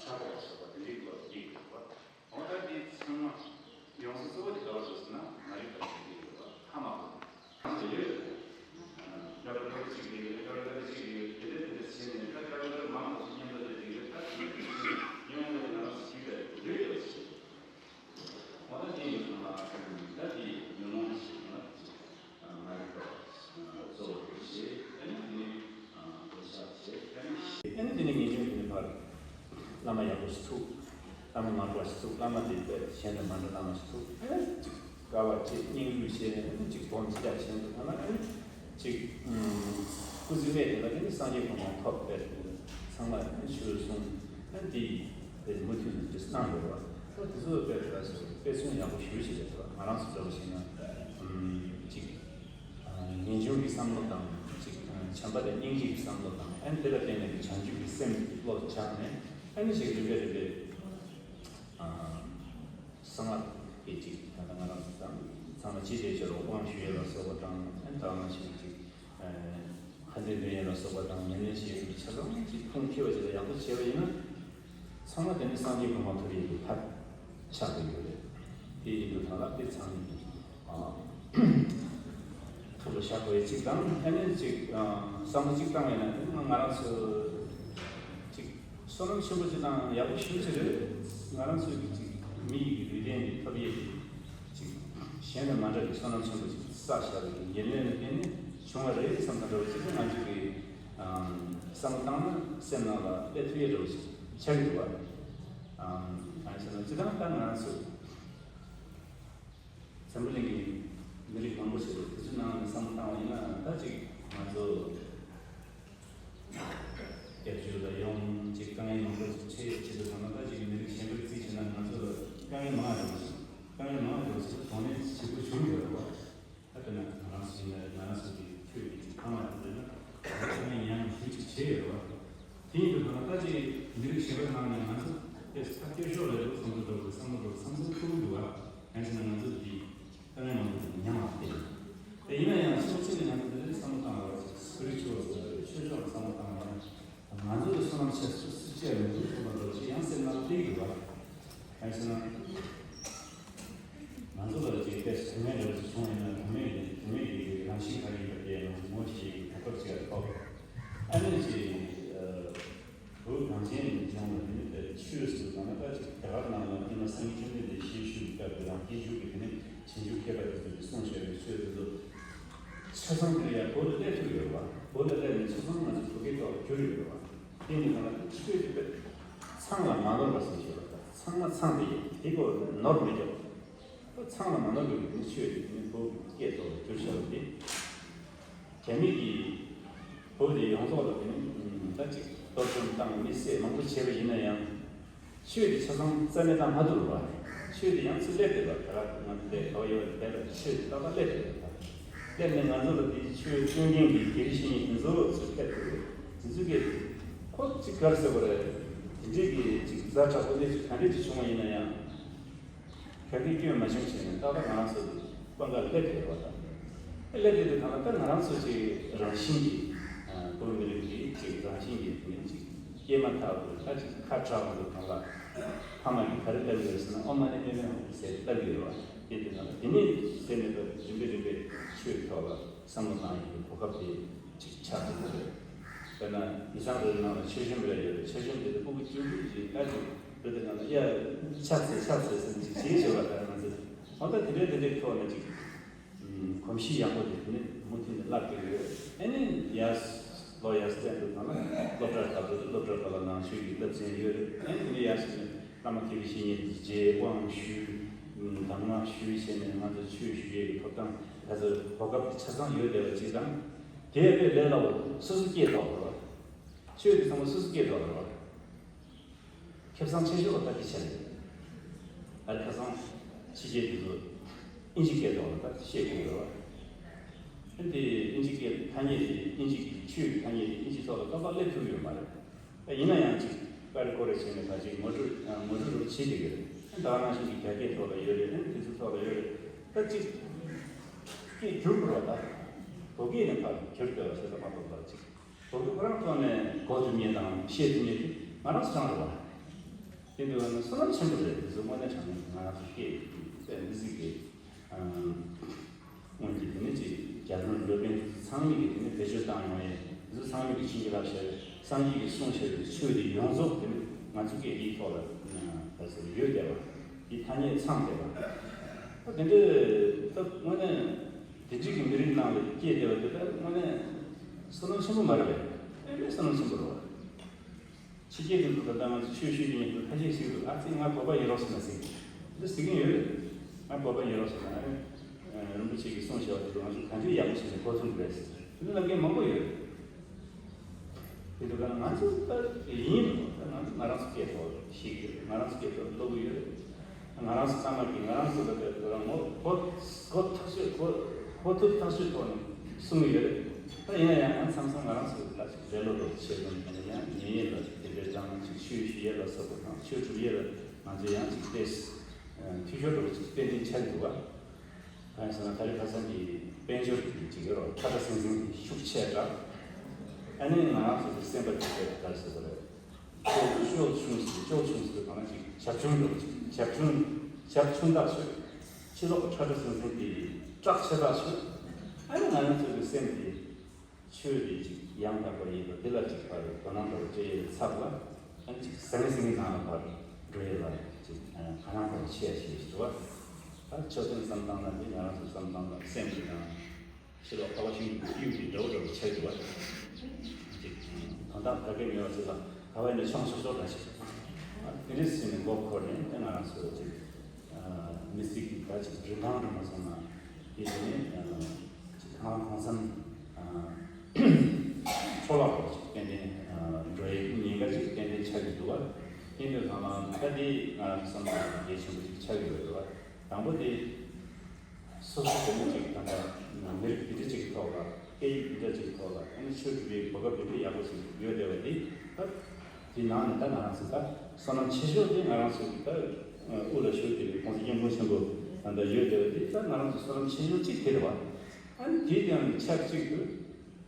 ཕྲག་དོག་ལ་སོགས་པ་དེ་འདྲའི་བློ་སྐྱེ་ཡོད་པ། འོ་ད་འདི་ཚང་མ་ཡོངས་སུ་རྫོགས་པ་དེ་ག་བར་འདུག་ཟེར་ན་མ་རིག་པ་ཞིག་ཡོད་པ་ཧ་མ་གོ། གང་དུ་ཡོད། ཉོ་ར་ཉོ་ར་ཅིག་ཡོད། ཉོ་ར་ཉོ་ར་ཅིག་ཡོད། དེ་འདྲ་དེ་འདྲ་བྱས་ནས་ད་ཉོ་ར་ཉོ་ར་མང་དུ་སུ་མཉམ་དུ་རེད་དེ་ཡོད། ད་དེ་འདྲ་ཉོ་ར་ཉོ་ར་ང་རང་ཞིག་རེད་ཡོད་ཡོད་ཟེར། འོ་ད་དེ་ཡོད་ན་ད་དེ་ཉོན་མོངས་ཞིག་ན་མ་རིག་པ་གཙོ་བོ་བྱས། ཨ་ནི་དེ་ནས་འདོད་ཆགས་བྱས། ཨ་ནི་ཨ་ནི་དེ་ནས་ངེས་འབྱུང་དེ་ནས་ཕར། བླ་མ་ཡག་པོ་ཞིག་ཐུག་བླ་མ་མ་འདྲ་བ་ཞིག་ཐུག་བླ་མ་དེ་དཔེ་གཞན་དང་མ་འདྲ་བླ་མ་ཞིག་ཐུག་ཨ་ནི་ཅིག་དགའ་བ་བྱེད། སྙིང་རུས་བྱེད། ཨ་ནི་ཅིག་སྒོམ་ཅི་ཡག་བྱེད་འདུག་ཨ་ནི་ཨ་ནི་ཅིག་སྐུ་ཚེ་སྨད་དེ་ལ་ཨ་ནི་སངས་རྒྱས་གོ་འཕང་ཐོབ་པའི་ཚང་མ་ཨ་ནི་ཆོས་གསུང་ཨ་ནི་དེ་དེ་མུ་མཐུད་ནས་དེ་གནང་དགོས་པ། ད་དེ་ཚོ་དཔེ་དེ་ལ་སོགས་དཔེ་མཚོན་ཡག་པོ་ཞེ་པོ་ཅིག་རེད་འདུག་ང་རང་ཚོ་འདྲ་བོ་ཞིག་ན་ཅིག་ངེས་འབྱུང་གི་བསམ་བློ་དང་ཅིག་བྱམས་པ་དང་སྙིང་རྗེ་གི་བསམ་བློ་དང་ཨ་ནི་དེ་ལ་བརྟེན་ནས་ཀྱི་བྱང་ཆུབ་ཀྱི་སེམས་བློ་སྦྱངས་ནས་ཨ་ནི་ཞིག་རིམ་པས་རིམ་པས་གསང་སྔགས་ཀྱི་ཅིག་ད་ལྟ་ང་རང་ཚོ་ཚང་མ་ཅི་བྱེད་ཅི་རུང་དབང་ཞུ་ཡས་ལ་སོགས་པ་དང་ཨ་ནི་ད་ང་ཞིག་ཅིག་ཁ་འདོན་འདོན་ཡས་ལ་སོགས་པ་དང་ཉམས་ལེན་བྱེད་ཡས་ཀྱི་ཆ་ཚང་ཅིག་ཁུངས་འཁྱོལ་བ་ཅིག་ལ་ཡག་པོ་བྱས་པ་ཡིན་ན། ཚང་མ་དེ་ནི་སངས་རྒྱས་གོ་འཕང་ཐོབ་ཡས་ཀྱི་ཐབས་ཆགས་ཀྱི་ཡོད་རེད། དེ་ཡིན་དུས་ད་ལ་དེ་ཚང་མས་ཐུགས་ལ་བཞག་དགོས་ཡས་གཅིག་དང་ཨ་ནི་གཅིག་བསམ་བློ་གཅིག་བཏང་ཡས་ན་ང་རང་ཚོ་གཅིག་བསོད་ནམས་ཆེན་པོ་ཅིག་དང་ཡག་པོ་ཞེ་པོ་ཅིག་རེད། ང་རང་ཚོའི་གི་གཅིག་མི་ཡི་གི་ལུས་རྟེན་འདི་ཐོབ་ཡས་ཀྱི་གཅིག་གཞན་དང་མ་འདྲ་བའི་བསོད་ནམས་ཆེན་པོ་ཅིག་བསགས་བཞག་པའི་ཡིན་ལས་ལ་བརྟེན་ནས་བྱུང་བ་རེད་བསམ་ཐག་འགྲོ་བ་ཅིག་ང་ཚོ་གི་བསམ་བློ་བཏང་ན་སེམས་ནང་ལ་སླེབས་ཐུབ་ཡས་འདྲ་བོ་ཅིག་ཆགས་ཀྱི་འདུག་བ། གང་ཡིན་ཟེར་ན་སྤྱིར་བཏང་ད་ང་ཚོ་འཛམ་བུ་གླིང་གི་མི་རིགས་མང་པོ་ཞིག་རེད། དེ་ཚོའི་ནང་ནས་བསམ་བློ་བཏང་བ་ཡིན་ན་ད་ཅིག་ང་ཚོ་རྒྱལ་སྤྱི་ལ་ཡོང་ཅིག་དཀའ་ངལ་མང་པོ་ཞིག་འཕྲད་ཡོད་ཅེས་པའི་ཐོག་ན་ད་ཅིག་མི་རིགས་གཞན་པར་རྩིས་བྱས་ན་ང་ཚོ་ལ་དཀའ་ངལ་མང་བ་རེད། དཀའ་ངལ་མང་བ་རེད་ཟེར་དོགས་གནས་ཞེ་པོ་བྱུང་ཡོད་རེད་བ། ད་དཔེར་ན་ང་རང་ཚོ་ཡིན་ན་རེད། ང་རང་ཚོ་གི་ཁྱོད་ཀྱི་ཅིག་ཁང་བ་དེ་ན་ཁང་བའི་ཉམས་ཞེ་ཅིག་བྱས་ཡོད་རེད་བ། དེ་ཡིན་དུས་ད་ལྟ་ཅིག་མི་རིགས་གཞན་པའི་ནང་ནས་ང་ཚོ་དེ་ད་སྐྱོ་ཤོས་རེད་འདུག་བསམ་བློ་འགྲོ་དགོས་བསམ་བློ་འགྲོ་བསམ་བློ་འཁོར་གྱི་འདུག་བ། གང་ཡིན་ཟེར་ན་ང་ཚོ་འདི་དཀའ་ངལ་མང་པོ་འདུག་ཉམས་པ་དེ། དེ་ཡིན་ན་ཡང་ཕྱོགས་གཅིག་ནས་ང་ཚོ་འདི་འདྲའི་བསམ་བློ་བཏང་བ་རེད། སྤྱི་ཚོགས་ཆོས་ལ་བསམ་བློ་བཏང་བ་རེད། ཆོས་ཕྱོགས་ལ་བསམ་བློ་བཏང་བ་རེད། ང་ཚོ་ལ་བསོད་ནམས་ཆེ་སུ་སུ་བྱས་མི་འདུག་བསམ་པ་འདྲ་བོ་ཅིག་ཡང་སེམས་ནང་སླེབས་ཡོད་པ། ཨ་ཙི་ན། ང་ཚོ་ལ་ཅིག་དེ་དོན་མེད་འདྲ་བོ་ཞིག་བྱུང་ཡིན་ན་དོན་མེད་ཡིན། དོན་མེད་ཀྱི་རང་བཞིན་ག་རེ་ཡིན་པ་དེ་ང་ཚོ་ངོ་ཤེས་ཀྱི་གོ་སྐབས་ཅིག་ལ་ཐོབ། ཨ་ནི་ཅིག་ཨ། བོད་གངས་ཅན་ལྗོངས་ལ་དེ་ནི་དེ་ཆོས་སུ་གང་ལྟར་ཅིག་རྒྱ་གར་ནང་ལ་སྔོན་མ་སངས་རྒྱས་བཅོམ་ལྡན་འདས་ཞལ་བཞུགས་པའི་སྐབས་དེ་དང་དེའི་མཇུག་གི་དེ་ནི་རྗེས་འཇུག་མཁས་པ་དེ་ཚོས་གསུངས་བཞག་པའི་ཆོས་དེ་ཚོ་ཆ་ཚང་དེ་ཡང་བོད་ལ་སླེབས་ཐུབ་ཡོད་པ། བོད་ལ་སླེབས་ནས་ཆ་ཚང་ང་ཚོ་བོད་སྐད་ཐོག་ལ་བསྒྱུར་ཡོད་པ། དེ་ནི་གང་ལ་ཆོས་དེ་ཚང་ལ་མ་ནོར་བ་ཟེར་ཞེས་པ་དང་། ཚང་མ་ཚང་དེ་ཡིན། དེ་གོ་ནོར་མི་འཇོག་ཚང་ལ་མ་ནོར་བའི་ནི་ཆོས་དེ་ནི་བོད་ཀྱི་སྐད་ཐོག་ལ་བསྒྱུར་བཞག་པ་དེ། རྒྱ་མི་གིས་བོད་དེ་ཡོངས་རྫོགས་ལ་དེ་ནི་ད་ཅིག་གཏོར་བཅོམ་བཏང་། མི་བསད། མང་པོ་བྱས་པ་ཡིན་ན་ཡང་། ཆོས་དེ་ཆ་ཚང་རྩ་མེད་བཏང་མ་ཐུབ་པ། ཆོས་དེ་ཡང་ཚུར་སླེབས་བསྡད་པ། ད་ང་ཚོ་འདས་ག་བ་ཡོད་པ་དེ་ལ་ཆོས་དེ་ཏག་ཏག་སླེབས་བསྡད་པ། སླེབས་ནས་ང་ཚོ་ལ་དེ་ཆོས་སྟོན་མཁན་གྱི་དགེ་བཤེས་གཉེན་དེ་ཚོ་ཚུར་ཕེབས་ཐུབ། དེ་ཚོ་གིས་ཁོ་ཅིག་ག་རེ་ཟེར་དགོས་རེད། དེ་འདྲའི་གི་ཅིག་ཛ་དྲག་པོ་གནས་ཚུལ་ག་འདྲས་ཅིག་བྱུང་བ་ཡིན་ན་ཡང་། ག་གི་སྐྱོན་མ་བྱུང་བྱས་ནས་ཏག་ཏག་ང་རང་ཚོ་དཔང་ག་སླེབས་ཡོད་པ་དང་། སླེབས་ཡོད་དུས་ད་ལྟ་ང་རང་ཚོ་ཅིག་རང་བཞིན་གྱིས་བོད་མི་རིགས་ཀྱི་ཅིག་རང་བཞིན་གྱིས་དེ་ནས་ཅིག་སྐྱེས་མ་ཐག་ཏུ་ད་ཅིག་ཁ་གྲག་འདུག་གང་ལ། ཕ་མ་གིས་ག་རེ་ལབ་ཡོད་ཟེར་ན། ཨོཾ་མ་ཎི་པདྨེ་ཧཱུྃ་ཟེར་ལབ་ཡོད་རེད་བ། དེ་དུས་ད་ལྟ་དེ་ནས་ཟེར་ནས་ད་རིམ་པས་རིམ་པས་ཆོས་ཐོག་ལ་བསམ་བློ་བཏང་ཡོང་གི་གོ་སྐབས་དེ་ཅིག་ཆགས་ཐུབ་ཀྱི་རེད། དཔེར་ན་མི་ཚང་རེ་རེ་ནང་ལ་མཆོད་གཤོམ་རེ་ཡོད་རེད། མཆོད་གཤོམ་དེ་ལ་སྤུ་གུ་གཅིག་པུ་ཅིག་ད་ཅིག་རེད། དེ་ནང་ལ་ཡ་ཕྱག་འཚལ་ཕྱག་འཚལ་ཟེར་ཅིག་བྱེད་བྱེད་པ་ལྟར་ང་ཚོས་འོ་ད་དེ་འདྲའི་དེ་འདྲའི་ཐོག་ནས་ཅིག་གོམས་གཤིས་ཡག་པོ་དེ་ནི་མུ་མཐུད་ནས་བསླབ་དགོས་ཡོད། ཨ་ནི་ཡར་ལོ་ཡར་བསྟན་དུ་ད་ལ་སློབ་གྲྭར་བདག་པོ་དེ་སློབ་གྲྭ་ཁག་ལ་ནང་ཆོས་ཀྱི་བསླབ་ཚན་ཡོད་རེད། ཨ་ནི་དེ་ནས་ཡར་ཕྱིན་ནས་བླ་མ་དགེ་བའི་བཤེས་གཉེན་གྱི་རྗེས་དབང་ཞུས། གདམས་ངག་ཞུས་བྱས་ནས་ང་ཚོ་ཆོས་ཞུ་ཡས་ཀྱི་ཐོབ་ཐང་ད་ཚོ་གོ་སྐབས་དེ་ཆ་ཚང་ཡོད་བསྡད་པ་ཅིག་དང་། དེ་དཔེ་ལས་སླ་བོ། སོ་སོ་སྐད་ཐོག་རེད་བ། ཆོས་དེ་ཚང་མ་སོ་སོ་སྐད་ཐོག་རེད་བ། ཁེ་བཟང་ཆེ་ཤོས་ལ་ད་དེ་བྱས་ནས། ཨ་རི་ཁ་སང་ཕྱི་རྒྱལ་དེ་ཚོ་ཨིན་ཇི་སྐད་ཐོག་ལ་ད་བཤད་ཀྱི་ཡོད་རེད་བ། ཨ་དེ་ཨིན་ཇི་སྐད་ཐ་སྙད་དེ། ཨིན་ཇི་གི་ཆོས་ཀྱི་ཐ་སྙད་དེ་ཨིན་ཇི་ཐོག་ལ་ཏག་ཏག་སླེབས་ཐུབ་ཡོད་མ་རེད། ད་ཡིན་ན་ཡང་ཅིག་ཀ་རེ་ཀོ་རེ་བྱས་ནས་ད་ཅིག་ངོ་སྤྲོད་ངོ་སྤྲོད་རོགས་བྱེད་ཀྱི་ཡོད་རེད། ད་ག་ནང་བཞིན་གྱི་རྒྱ་སྐད་ཐོག་ལ་ཡོད་རེད། ཨ་དེ་ཚོ་ཐོག་ལ་ཡོད་རེད། ད་ཅིག་སྐད་བསྒྱུར་དགོས་རེད་བ། ད་བོད་སྐད་ནས་ཕར་བསྒྱུར་དགོས་པ་ཞིག་ད་མ་གཏོགས་ད་ཅིག་བོད་སྐད་ཁོ་རང་ཐོག་ནས་གོ་ཐུབ་མཁན་དང་བཤད་ཐུབ་མཁན་དེ་ང་རང་ཚོ་རང་རེད་བ། དེ་འདྲ་བ་ན་བསོད་ནམས་ཆེན་པོ་རེད། དེ་ཚོ་དངོས་གནས་དྲང་གནས་ང་རང་ཚོ་སྐད་དཔེ་འདི་ཟིག་གི་སྔོན་གྱི་དེ་ནས་ཅིག་རྒྱ་གར་སློབ་དཔོན་དེ་ཚོ་ཚང་མས་ཀྱི་དེ་ནས་བེད་སྤྱོད་བཏང་ཡོང་ཡས། དེ་ཚོ་ཚང་མས་ཀྱི་བྱིན་གྱིས་བརླབས་བྱས་པའི་སངས་རྒྱས་ཀྱིས་གསུངས་བཞག་པའི་ཆོས་དེ་ཡོངས་རྫོགས་དེ་ནི་ང་ཚོ་སྐད་དེའི་ཐོག་ལ་ད་ཟེར་ཡོད་བསྡད་པ། དེ་ཐ་སྙད་ཚང་བསྡད་པ། ད་དེ་འདྲའི་སྐབས་དངོས་གནས་དེ་འདྲའི་གི་མི་རིགས་ནང་ལ་སྐྱེས་བསྡད་པ་དེ་ད་དངོས་གནས་བསོད་ནམས་ཆེན་པོ་མ་རེད་པས། དཔེ་མེད་བསོད་ནམས་ཆེན་པོ་རེད་བ། ཕྱི་རྒྱལ་དུ་འདུག་ད་ལྟ་ང་ཚོ་ཆོས་ཞུ་གི་ཡིན་འདུག་ཁ་ཤས་ཤིག་འདུག་ཨ་ཙི་ང་བོད་པ་ཡིན་རོགས་ཟེར་ན་ཟེར་གི་འདི་ཟེར་གི་ཡོད་རེད། ང་བོད་པ་ཡིན་རོགས་ཟེར་ན། ཨ་རིན་པོ་ཆེ་གིས་གསུངས་བཞག་པ་དེ་ཚོ་ང་ཚོ་གང་ཅི་ཡག་པོ་བྱས་ནས་གོ་ཐུབ་རེད་ཟེར་དེ་འདྲ་ལབ་མཁན་མང་པོ་ཡོད་རེད། དེ་འདུག་ག་ང་ཚོ་ད་ཡིན་རེད། ད་ང་ཚོ་ང་རང་ཚོ་སྐད་ཐོག་ཤེས་ཀྱི་རེད། ང་རང་ཚོ་སྐད་ཐོག་ཀློག་གི་ཡོད་རེད། ང་རང་ཚོ་ཚང་མ་གིས་ང་རང་ཚོ་ལ་དཔེ་ཁོ་རང་ངོ་གོ་གོ་ཐག་ཆོད་གོ་གོ་ཐུབ་ཐག་ཆོད་ཐོག་ནས་གསུང་གི་ཡོད་རེད། ད་ཡིན་ན་ཡང་ང་ཚང་མ་ང་རང་ཚོ་ལ་ཅིག་རེ་ལོ་རོགས་བྱེད་དགོས་ན་ཡང་ཉན་ཡས་ལ་དེ་འདྲའི་དང་ཅིག་ཆོས་ཞུ་ཡས་ལ་སོགས་པ་དང་ཆོས་སྒྲུབ་ཡས་ལ་ང་ཚོ་ཡང་ཅིག་དེ་འཐུས་ཤོར་རོགས་ཅིག་ཏན་ཏན་ཆགས་འདུག་བ། གང་ཡིན་ཟེར་ན་ད་རེས་ཁ་སང་གི་དཔལ་འབྱོར་གྱི་ཅིག་ཡོད་རོགས་ཁྲ་ཁྲ་ཟིང་ཟིང་ཤུགས་ཆེ་དྲགས། ཨ་ནི་ང་རང་ཚོ་གི་སེམས་པ་ཅིག་དེ་ག་རེ་ཟེར་དགོས་རེད། ཅོག་ཅོག་ཆུང་ཟེར་ཅོག་ཆུང་ཟེར་གང་ཅིག་ཞབས་ཆུང་འགྲོ་ཅིག་ཞབས་ཆུང་ཞབས་ཆུང་ཐག་ཆོད། ཕྱི་ལོགས་ཁྲ་ཁྲ་ཟིང་ཟིང་དེ་སྐྲག་ཆེ་ཐག་ཆོད། ཨ་ནི་ང་རང་ཚོ་གི་སེམས་དེ་ཆོས་དེ་ཅིག་ཡང་དག་པ་ཡིན་པ་དེ་ལ་ཅིག་ཕར་དོ་སྣང་འདྲ་བོ་སྤྲད་ཡས་ཚབ་ལ་ཨ་ནི་ཅིག་ཟང་ཟིང་ནང་ལ་ཕར་འགྲོ་ཡས་ལ་ཅིག་གང་ལ་ཕར་ཆེ་ཡ་ཞིག་ཞུ་བ། ད་ཆོས་དོན་བསམ་སྟངས་ལ་འདི་ང་རང་ཚོ་བསམ་སྟངས་ལ་སེམས་ཀྱི་ནང་། ཕྱི་ལོགས་ཁ་བ་ཤིང་གི་གཡུ་གི་འདྲ་བོ་འདྲ་བོ་ཆགས་འདུག་བ། ཅིག་དོན་དག་ག་གེ་མེད་པ་ཅིག་ལ་ཁ་བ་ནས་ཆོང་ཆོག་ཆོག་འདྲ་ཞིག་དེ་འདྲ་ཟེར་ནས་མགོ་འཁོར་ནས་ང་རང་ཚོ་ཅིག་མི་ཚིག་གི་ད་ཅིག་རིན་ཐང་འདྲ་མ་སོང་ན་དེ་དེ་ནས་ཅིག་ཁ་བ་གང་འཚམ་འཕྲོ་བརླག་པ་ཅིག་ཏན་ཏན་འགྲོ་ཡའི་ཉེན་ཁ་ཅིག་ཏན་ཏན་ཆགས་ཀྱི་འདུག་བ། དེ་འདྲ་ཚང་མ་ད་དེ་ང་རང་ཚོ་བསམ་བློ་གལ་ཆེན་པོ་ཅིག་ཆགས་ཀྱི་ཡོད་རེད་བ། དང་པོ་དེ། སོ་སོ་བོད་མི་གཅིག་དང་འདྲ། མི་རིགས་འདི་འདྲ་གཅིག་གི་ཐོག་ལ་སྐད་ཡིག་འདི་འདྲ་གཅིག་གི་ཐོག་ལ་ཨ་ནི་ཆོས་སྒྲུབ་པའི་གོ་སྐབས་འདི་འདྲ་ཡག་པོ་ཞིག་ཡོད་བསྡད་པ་འདི་ད། དེའི་ནང་ནས་ད་ང་རང་ཚོ་ད་བསོད་ནམས་ཆེ་ཤོས་དེ་ང་རང་ཚོ་གི་ད་དབུ་ལ་བཞུགས་བསྡད་པའི་༸གོང་ས་སྐྱབས་མགོན་ཆེན་པོ་ད་ལྟ་ཡོད་བསྡད་པ་འདི་ད་ང་རང་ཚོ་བསོད་ནམས་ཆེ་ཤོས་གཅིག་དེ་རེད་བ། ཨ་ནི་དེའི་སྟེང་ནས་ཆབས་ཅིག་ཏུ་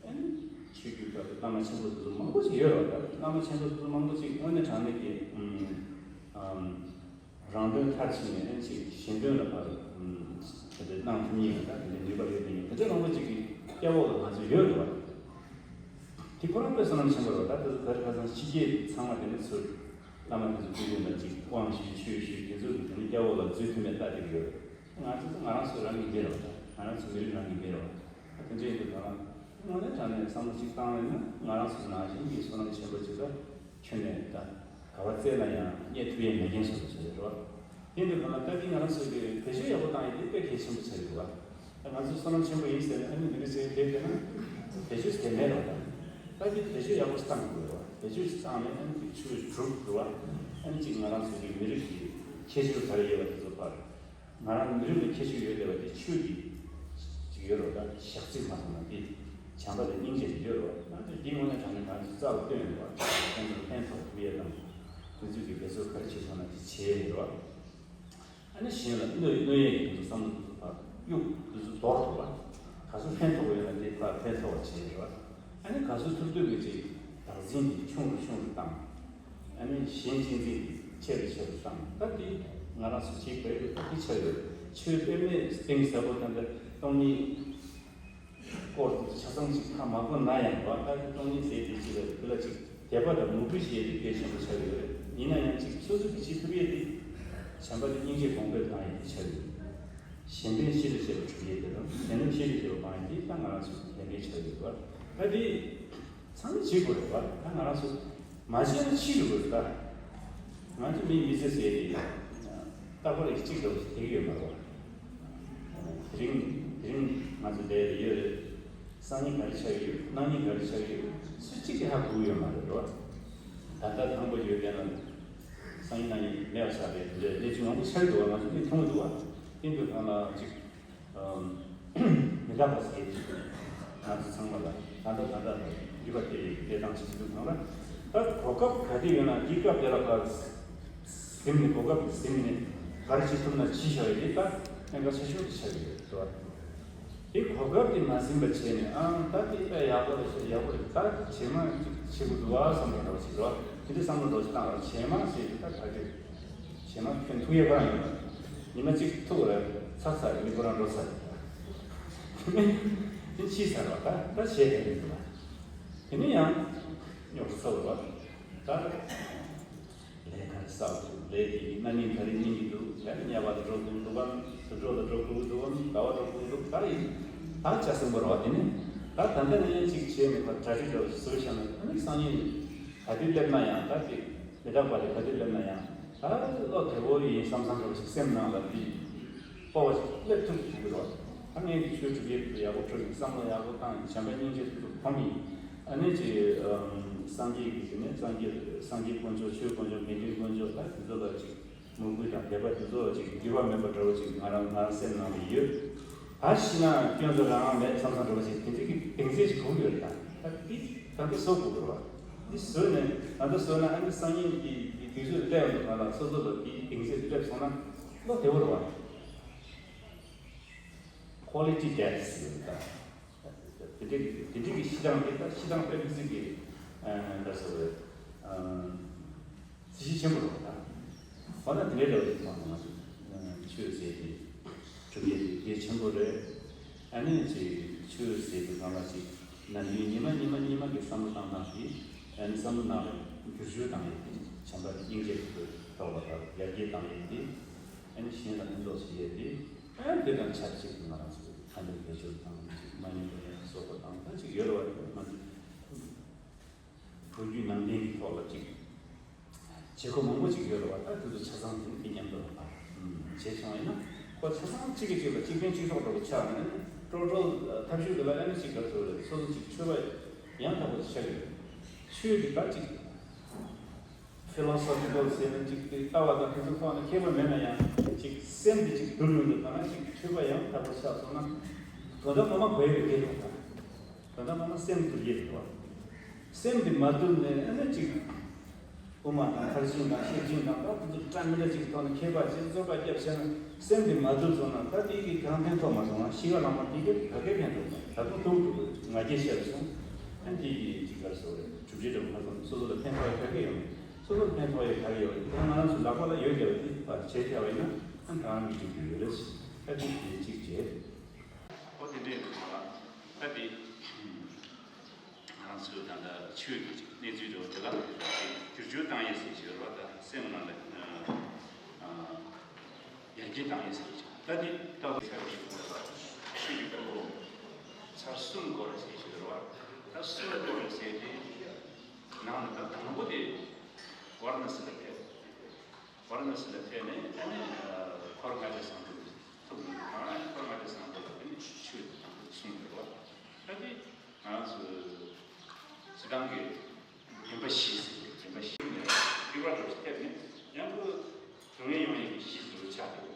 ཨ་ནི་ཆོས་བརྒྱུད་ད་བླ་མ་ཆེན་པོ་དེ་ཚོ་མང་པོ་ཞིག་ཡོད་རེད་བ། ད་བླ་མ་ཆེན་པོ་དེ་ཚོ་མང་པོ་ཞིག་དངོས་གནས་དྲང་གནས་ཀྱི་ཨམ། རང་དོན་མཐར་ཕྱིན་ནས་ཨེ་ཅིག་གཞན་དོན་ལ་ཕར་དེ་འདྲ་གནང་ཐུབ་མཁན་ཡང་ད་དེ་འདྲའི་ནུས་པ་ཡོད་མཁན་ཡང་དེ་འདྲ་རང་བ་ཅིག་གི་སྐྱེ་བོ་ལ་ང་ཚོ་ཡོད་རེད་བ། དེ་ཁོ་རང་དཔེ་བསོད་ནམས་ཆེན་པོ་རེད་བ། ད་དེ་ཚོ་ག་རེ་ཁ་སང་ཕྱི་རྒྱལ་ཚང་མ་དེ་ནས་ཚུར་བླ་མ་དེ་ཚོ་སྐུ་མདུན་ལ་ཅིག་དབང་ཞུས་ཆོས་ཞུས་དེ་ཚོ་གི་དེ་ནས་སྐྱེ་བོ་ལ་འཛུལ་ཐུབ་མེད་ལྟ་དེ་གི་ཡོད་རེད། ང་ཚོ་ང་རང་ཚོ་རང་གི་མི་རེད་བ། ད་ང་རང་ཚོ་མི་རིགས་རང་གི་མི་རེད་བ། ད་དེ་འདྲ་ཡིན་དུས་ད་རང་དངོས་གནས་དྲང་གནས་བསམ་བློ་གཅིག་བཏང་ཡོད་ན་ང་རང་ཚོ་ནང་བཞིན་གྱི་བསོད་ནམས་ཆེན་པོ་གཅིག་ལ་ཁྱོན་ནས་ད་ག་བ་བཙལ་ན་ཡང་རྙེད་ཐུབ་ཡས་མེད་མཁན་བཟོ་འདྲ་ཆགས་ཡོད་རེད་བ། ཡིན་དུས་ད་ལྟ་འདི་ང་རང་ཚོ་གི་བེད་སྤྱོད་ཡག་པོ་བཏང་ཡས་དེ་དཔེ་གལ་ཆེན་པོ་ཆགས་ཡོད་རེད་བ། ད་ང་ཚོ་བསོད་ནམས་ཆེན་པོ་ཡིན་ཟེར་ནས་ཨ་ནི་འདི་འདྲ་ཟེར་བསྡད་བསྡད་ན་བེད་སྤྱོད་དེ་མེད་རེད་བ། ད་འདི་བེད་སྤྱོད་ཡག་པོ་ཞིག་བཏང་དགོས་རེད་བ། བེད་སྤྱོད་ཞིག་བཏང་ནས་ཨ་ནི་ཆོས་སྒྲུབ་དགོས་རེད་བ། ཨ་ནི་གཅིག་ང་རང་ཚོ་གི་མི་རིགས་ཀྱི་ཁྱད་ཆོས་ག་རེ་ཡོད་པ་དེ་ཚོ་ཕར། ང་རང་མི་རིགས་ལ་ཁྱད་ཆོས་ཡོད་བསྡད་པ་དེ་ཆོས་ཀྱི་ཅིག་ཡོད་རེད་བ། ད་ཞག་ཚིག་མ་སོང་ན་དེ་བྱམས་པ་དང་སྙིང་རྗེ་དེ་ཡོད་རེད་བ། ང་ཚོས་འདིའི་ངོས་ནས་དྲང་གནས་ང་ཚོས་རྩ་ལ་བཏོན་ཡོད་རེད་བ། ཁྱེད་ཚོར་ཕན་ཐོགས་ཐུབ་ཡས་དང་དེ་ཚོས་ཀྱི་འབད་རྩོལ་ག་རེ་བྱེད་ཐུབ་ན་དེ་བྱས་ཡོད་རེད་བ། ཨ་ནི་གཞན་ལ་གནོད་གནོད་ཡས་ཀྱི་དེ་ཚོ་བསམ་བློ་དེ་ཚོ་ཕར་གཡུག་དེ་ཚོ་དོར་ཐུབ་པ། ག་ཚོད་ཕན་ཐོགས་ཡོད་ན་དེ་ཕར་ཕན་ཐོགས་པ་བྱས་ཡོད་རེད་བ། ཨ་ནི་ག་ཚོད་ཐུབ་ཐུབ་ཀྱི་ཅིག་བདག་འཛིན་དེ་ཆུང་རུ་ཆུང་རུ་བཏང་། ཨ་ནི་གཞན་གཅེས་འཛིན་དེ་ཆེ་རུ་ཆེ་རུ་བཏང་། ད་དེ་ང་རང་ཚོ་བྱེད་དགོས་ཀྱི་ད་དེ་ཆགས་ཡོད། ཆོས་དཔེ་མེད་གཏིང་ཟབ་པོ་ད་ལྟ་སྟོང་ཉིད་སྐོར་དེ་ཆ་ཚང་ཅིག་ཧ་མ་གོ་ན་ཡང་བ། ད་དེ་སྟོང་ཉིད་ཟེར་དེ་ཅིག་ལ་དེ་ལ་ཅིག་དད་པ་དང་མོས་གུས་བྱེད་ཡས་དེ་གལ་ཆེན་པོ་ཆགས་ཡོད་རེད། ཡིན་ན་ཡང་ཅིག་སོ་སོ་གི་བྱེད་ཐུབ་ཡས་དེ་བྱམས་པ་དང་སྙིང་རྗེ་གོང་འཕེལ་བཏང་ཡས་དེ་ཆགས་ཡོད། གཞན་ཕན་ཤེས་རིག་བྱེད་པ་གྲུབ་ཡས་དེ་དང་གཞན་ཕན་ཤེས་རིག་བྱེད་པ་སྤང་ཡས་དེ་ད་ང་རང་ཚོའི་ལས་འགན་ཆགས་ཡོད་པ། ད་དེ་ཚང་མས་བྱེད་དགོས་རེད་པ། ད་ང་རང་ཚོ་མ་བྱས་ན་ཕྱི་རུ་དགོས་རེད། ད་ང་ཚོ་མི་མི་ཚེ་ཟེར་ཡས་དེ་རྟག་པར་གཅིག་འདྲ་བོ་ཞིག་བསྡད་ཀྱི་ཡོད་མ་རེད་པ། དེ་རིང་དེ་རིང་ང་ཚོ་འདིར་ཡོད་རེད། སང་ཉིན་ག་རེ་ཆགས་ཡོད། གནངས་ཉིན་ག་རེ་ཆགས་ཡོད། སུ་གཅིག་གིས་ཧ་གོ་གི་ཡོད་མ་རེད་པ། ད་ལྟ་དང་པོ་ཡོད་པས་ན་སང་ཉིན་གནངས་ཉིན་མེད་པ་ཆགས་པའི་དེ་འདྲའི་གནས་ཚུལ་མང་པོ་ཆགས་ཀྱི་འདུག་པ། ང་ཚོ་མིག་མཐོང་གི་འདུག་པ། དེ་འདུག་གང་ལ་གཅིག་མི་རྟག་པ་ཟེར་གྱི་ང་ཚོ་ཚང་མ་ལ་ད་ལྟ་ད་ལྟ་ལ་འགྱུར་བ་སྐྱེ་ཡི་གནས་སྟངས་ཤིག་འདུག་གང་ལ། ད་གོ་སྐབས་ག་དུས་ཡོད་ན་དེའི་སྐབས་དེ་ལ་ཕར་ཟིན་ནས་གོ་སྐབས་དེ་ཟིན་ནས་ག་རེ་བྱེད་ཐུབ་ན་བྱེད་བཞག་ཡོད། དེ་ད་གནད་འགག་ཆེ་ཤོས་དེ་ཆགས་ཡོད་རེད་པ། དེ་གོ་སྐབས་དེ་མ་ཟིན་པ་བྱས་ནས་ཨང་ད་དེ་ད་ཡག་པོ་རེད་ཤག་ཡག་པོ་རེད། ད་རྗེས་མ་ཅིག་བྱེད་དགོས་འདུག་བ་བསམ་པ་འདྲ་བོ་ཞིག་རེད་པ། དེ་འདྲའི་བསམ་བློ་འདྲ་བོ་ཞིག་བཏང་བ། རྗེས་མ་ཟེར་དེ་ད་ག་གེ་རྗེས་མ་ཁྱོད་ཐུག་ཡས་ཁོ་རང་ཡོད་པ། ཉི་མ་གཅིག་ཐུག་རེད། ཚར་ཚར་རེད། མི་ཁོ་རང་འགྲོ་ཚར་རེད། དེ་ནས་དེ་ཕྱིས་ཚར་བ། ད་ད་བྱས་དེ་རེད་འདུག་པ། དེ་ནས་ཡང་རྙོག་ཚ་བ་རེད་པ། ད་ལས་ག་རེ་བསགས་འདུག་ལས་དེ་གི་གནའ་མི་ག་རེ་ཉན་གྱི་འདུག་ད་ཉལ་བ་ལ་འགྲོ་དགོས་འདུག་གམ། དུར་ཁྲོད་ལ་འགྲོ་དགོས་འདུག་གམ། ཟླ་བ་འགྲོ་དགོས་འདུག་ད་ཡིན་ད་ཆ་སྲིན་པོ་རེད་པ། དེ་ནས་ད་ད་ལྟ་ནས་ཡང་གཅིག་བྱས་ནས་ཕར་གྲ་སྒྲིག་འདྲ་བོ་ཞིག་བཟོས་བཞག་ན། ཨ་ནི་སང་ཉིན་ག་དུས་སླེབས་ན་ཡང་ད་དེ་མི་རྟག་པ་དེ་ག་དུས་སླེབས་ན་ཡང་ད་བློ་བདེ་པོ་ཡིན་བསམ་བསམ་འདྲ་བོ་ཞིག་སེམས་ནང་ལ་དེ་སྤོབས་པ་ཞིག་སླེབས་ཐུབ་ཐུབ་ཀྱི་རེད་པ། ད་ངས་ཀྱི་ཆོས་སྒྲུབ་ཡས་ཡག་པོ་སྒྲུབ་ཡིན། བསམ་བློ་ཡག་པོ་བཏང་ཡིན། བྱམས་པ་སྙིང་རྗེ་ཐུགས་སུ་འཁོར་ཡིན། ཨ་ནི་ཅིག་སངས་རྒྱས་ཀྱི་དེ་ནས་སངས་རྒྱས་སངས་རྒྱས་དཀོན་མཆོག་ཆོས་དཀོན་མཆོག་དགེ་འདུན་དཀོན་མཆོག་ད་དེ་ཚོ་ལ་ཅིག་མོས་གུས་དང་དད་པ་དེ་ཚོ་ཅིག་འགྱུར་བ་མེད་པ་འདྲ་བོ་ཅིག་ང་རང་ང་རང་སེམས་ནང་ལ་ཡོད། ད་ཤི་ན་སྐྱོན་བརྗོད་རང་མེད་བསམ་བསམ་འདྲ་བོ་ཅིག་དེ་འདྲ་གི་གདེང་ཚོད་ཅིག་དགོས་ཀྱི་ཡོད་རེད། ད་ད་འདི་ད་འདི་བཟོ་དགོས་ཀྱི་རེད་པ། འདི་བཟོས་ནས་ད་ལྟ་བཟོས་ན་ཨ་ནི་སང་ཉིན་གྱི་གི་དུས་ཚོད་སླེབས་འདུག་ག་ལ་སོ་སོ་ལ་དེའི་གདེང་ཚོད་སླེབས་སོང་ན་བློ་བདེ་བོ་རེད་པ། Quality death ཟེར་ཡོད་རེད་ད། དེ་འདྲའི་དེ་འདྲའི་གི་ཤི་སྟངས་དེ་ད་ཤི་སྟངས་དཔེ་མི་སྲིད་ཀྱི་ཨ་འདྲ་ཟེར་བའི་ཨ་གཟི་བརྗིད་ཆེན་པོ་རེད་པ། ད་འོ་ན་དེ་འདྲའི་འདྲ་བོ་ཞིག་མཐོང་སོང་། ང་ཚོ་ཆོས་ཟེར་དེ་གྲུབ་ཡས་དེ་གལ་ཆེན་པོ་རེད། ཨ་ནི་ཅིག་ཆོས་ཟེར་དེ་ཚང་མ་ཅིག་ནམ་རྒྱུན་ཉི་མ་ཉི་མ་ཉི་མ་གི་བསམ་བློ་བཏང་སྟངས་དེ་ཨ་ནི་བསམ་བློ་ནང་ལ་བསྒྱུར་བཅོས་བཏང་ཡས་དེ་བྱམས་པ་དང་སྙིང་རྗེ་ཐོག་ལ་ད་ཡར་རྒྱས་བཏང་ཡས་དེ་ཨ་ནི་གཞན་ལ་ཕན་ཐོགས་བྱེད་ཡས་དེ། ཨ་དེ་དང་ཆབས་ཅིག་ཏུ་ང་རང་ཚོ་ཁ་འདོན་བེད་སྤྱོད་དང་ཅིག་མ་ཉེས་པ་ཡང་བཟོ་བ་དང་ད་ཅིག་ཡོད་རེད་པ། མ་བུ་རྒྱུད་ནང་བསྟན་གྱི་ཐོག་ལ་ཅིག་བྱེད་སྒོ་མང་པོ་ཅིག་ཡོད་རེད་པ། ད་དེ་ཚོ་ཆ་ཚང་དེ་ནི་དེ་མཉམ་དུ་ལ་བྱས་སོང་ཡིན་ན་ཁོ་ཆ་ཚང་གཅིག་གིས་གཅིག་ལ་གཅིག་ཕན་གཅིག་གྲོགས་འདྲ་པོ་ཆགས་ནས་ཀྲོག་ཀྲོག་ཐབས་ཤུགས་དེ་ལ་ཨ་ནི་ཅིག་ག་རེ་ཟེར་དགོས་རེད། སོ་སོ་ཅིག་ཆོས་པ་ཡང་དག་པོ་ཆགས་ཡོད། ཆོས་ཀྱི་ད་ཅིག Philosophical ཟེར་ན་ཅིག་དེ་ལྟ་བ་དང་དེ་ཚོ་ཐོག་ནས་མཁས་པོ་མེད་ན་ཡང་ཅིག་སེམས་དེ་ཅིག་དུལ་ཡོང་དུས་ད་ང་ཅིག་ཆོས་པ་ཡང་དག་པོ་ཆགས་སོང་ན་དོན་དག་ངོ་མ་གོ་ཡས་པའི་སྐད་དོ། ད་དོན་དག་ངོ་མ་སེམས་དུལ་ཡས་རེད་པ། སེམས་དེ་མ་དུལ་ནས་ཨ་ནི་ཅིག་དབུ་མ་དང་མཐར་ཕྱིན་དང་ཤེར་ཕྱིན་དང་ད་དེ་ཚོ་འདྲ་མི་འདྲ་ཅིག་ཐོག་ནས་མཁས་པ་ཅིག་རྩོད་པ་རྒྱབ་བྱས་ན་སེམས་དེ་མ་དུལ་སོང་ན་ད་དེ་གི་གང་ཕན་ཐོགས་མ་སོང་ན་ཤི་ཁ་ལངས་པ་དེ་གི་ག་གེ་ཕན་ཐོགས་མ་ད་དུང་དུག་འགྲོ་གི་ང་རྒྱལ་ཤར་སོང་། ཨ་ནི་དེ་གི་ཅིག་ག་རེ་ཟེར་དགོས་རེད། གྲུབ་འབྲས་འདྲ་པོ་མ་སོང་སོ་སོ་ལ་ཕན་ཐོགས་ཡས་ག་གེ་ཡོང་མེད། སོ་སོར་ཕན་ཐོགས་ཡས་ག་རེ་ཡོད་རེད། ད་ང་རང་ཚོ་ལག་པ་ལ་ཡོད་བསྡད་པ་འདི་ཕར་བྱས་བཞག་པ་ཡིན་ན་ཨ་ད་རང་གི་འགྲིག་གི་ཡོད་རེད། ད་འདི་དེ་གཅིག་བྱས། ཨོ་དེ་འདྲས་འདུག་ད་ལ། ད་འདི་ང་རང་ཚོའི་ད་ལྟ་ཆོས་ཀྱི་གནས་ཚུལ་འདྲ་བོ་དེ་ལ་བསྒྱུར་བཅོས་བཏང་ཡས་ཟེར་གྱི་ཡོད་རེད་བ། ད་སེམས་ནང་ལ་ཨ་ཡར་རྒྱས་བཏང་ཡས་ཟེར་གྱི་ད་འདི་ལྟ་བུ་ཆོས་ཀྱི་སྐོར་ལ་ཆོས་ཀྱི་སྐོར་ཚར་གསུམ་སྐོར་ཟེར་གྱི་ཡོད་རེད་བ། ད་གསུམ་སྐོར་ཟེར་དེ་ནང་ལ་ད་དང་པོ་དེ་ཝཱ་ར་ཎ་སི་ལ་ཕེབས། ཝཱ་ར་ཎ་སི་ལ་ཕེབས་ནས་ཨ་ནི་ཨ་འཁོར་ལྔ་སྡེ་བཟང་པོ་ཐུག་ནས་ཨ་འཁོར་ལྔ་སྡེ་བཟང་པོ་ལ་ཨ་ནི་ཆོས་དང་གསུངས་ཡོད་རེད་བ། ད་དེ་ང་རང་ཚོ་སྤྱི་བཏང་གི་རིམ་པ་བཞི་ཟེར་གྱི་རིམ་པ་བཞི་ནས་རིམ་པ་འདྲ་བོ་ཞིག་ཐེབས་ནས་ཡང་སྒོས་སྡུག་བསྔལ་མྱོང་ཡས་ཀྱི་གཞི་འདྲ་བོ་ཆགས་འདུག་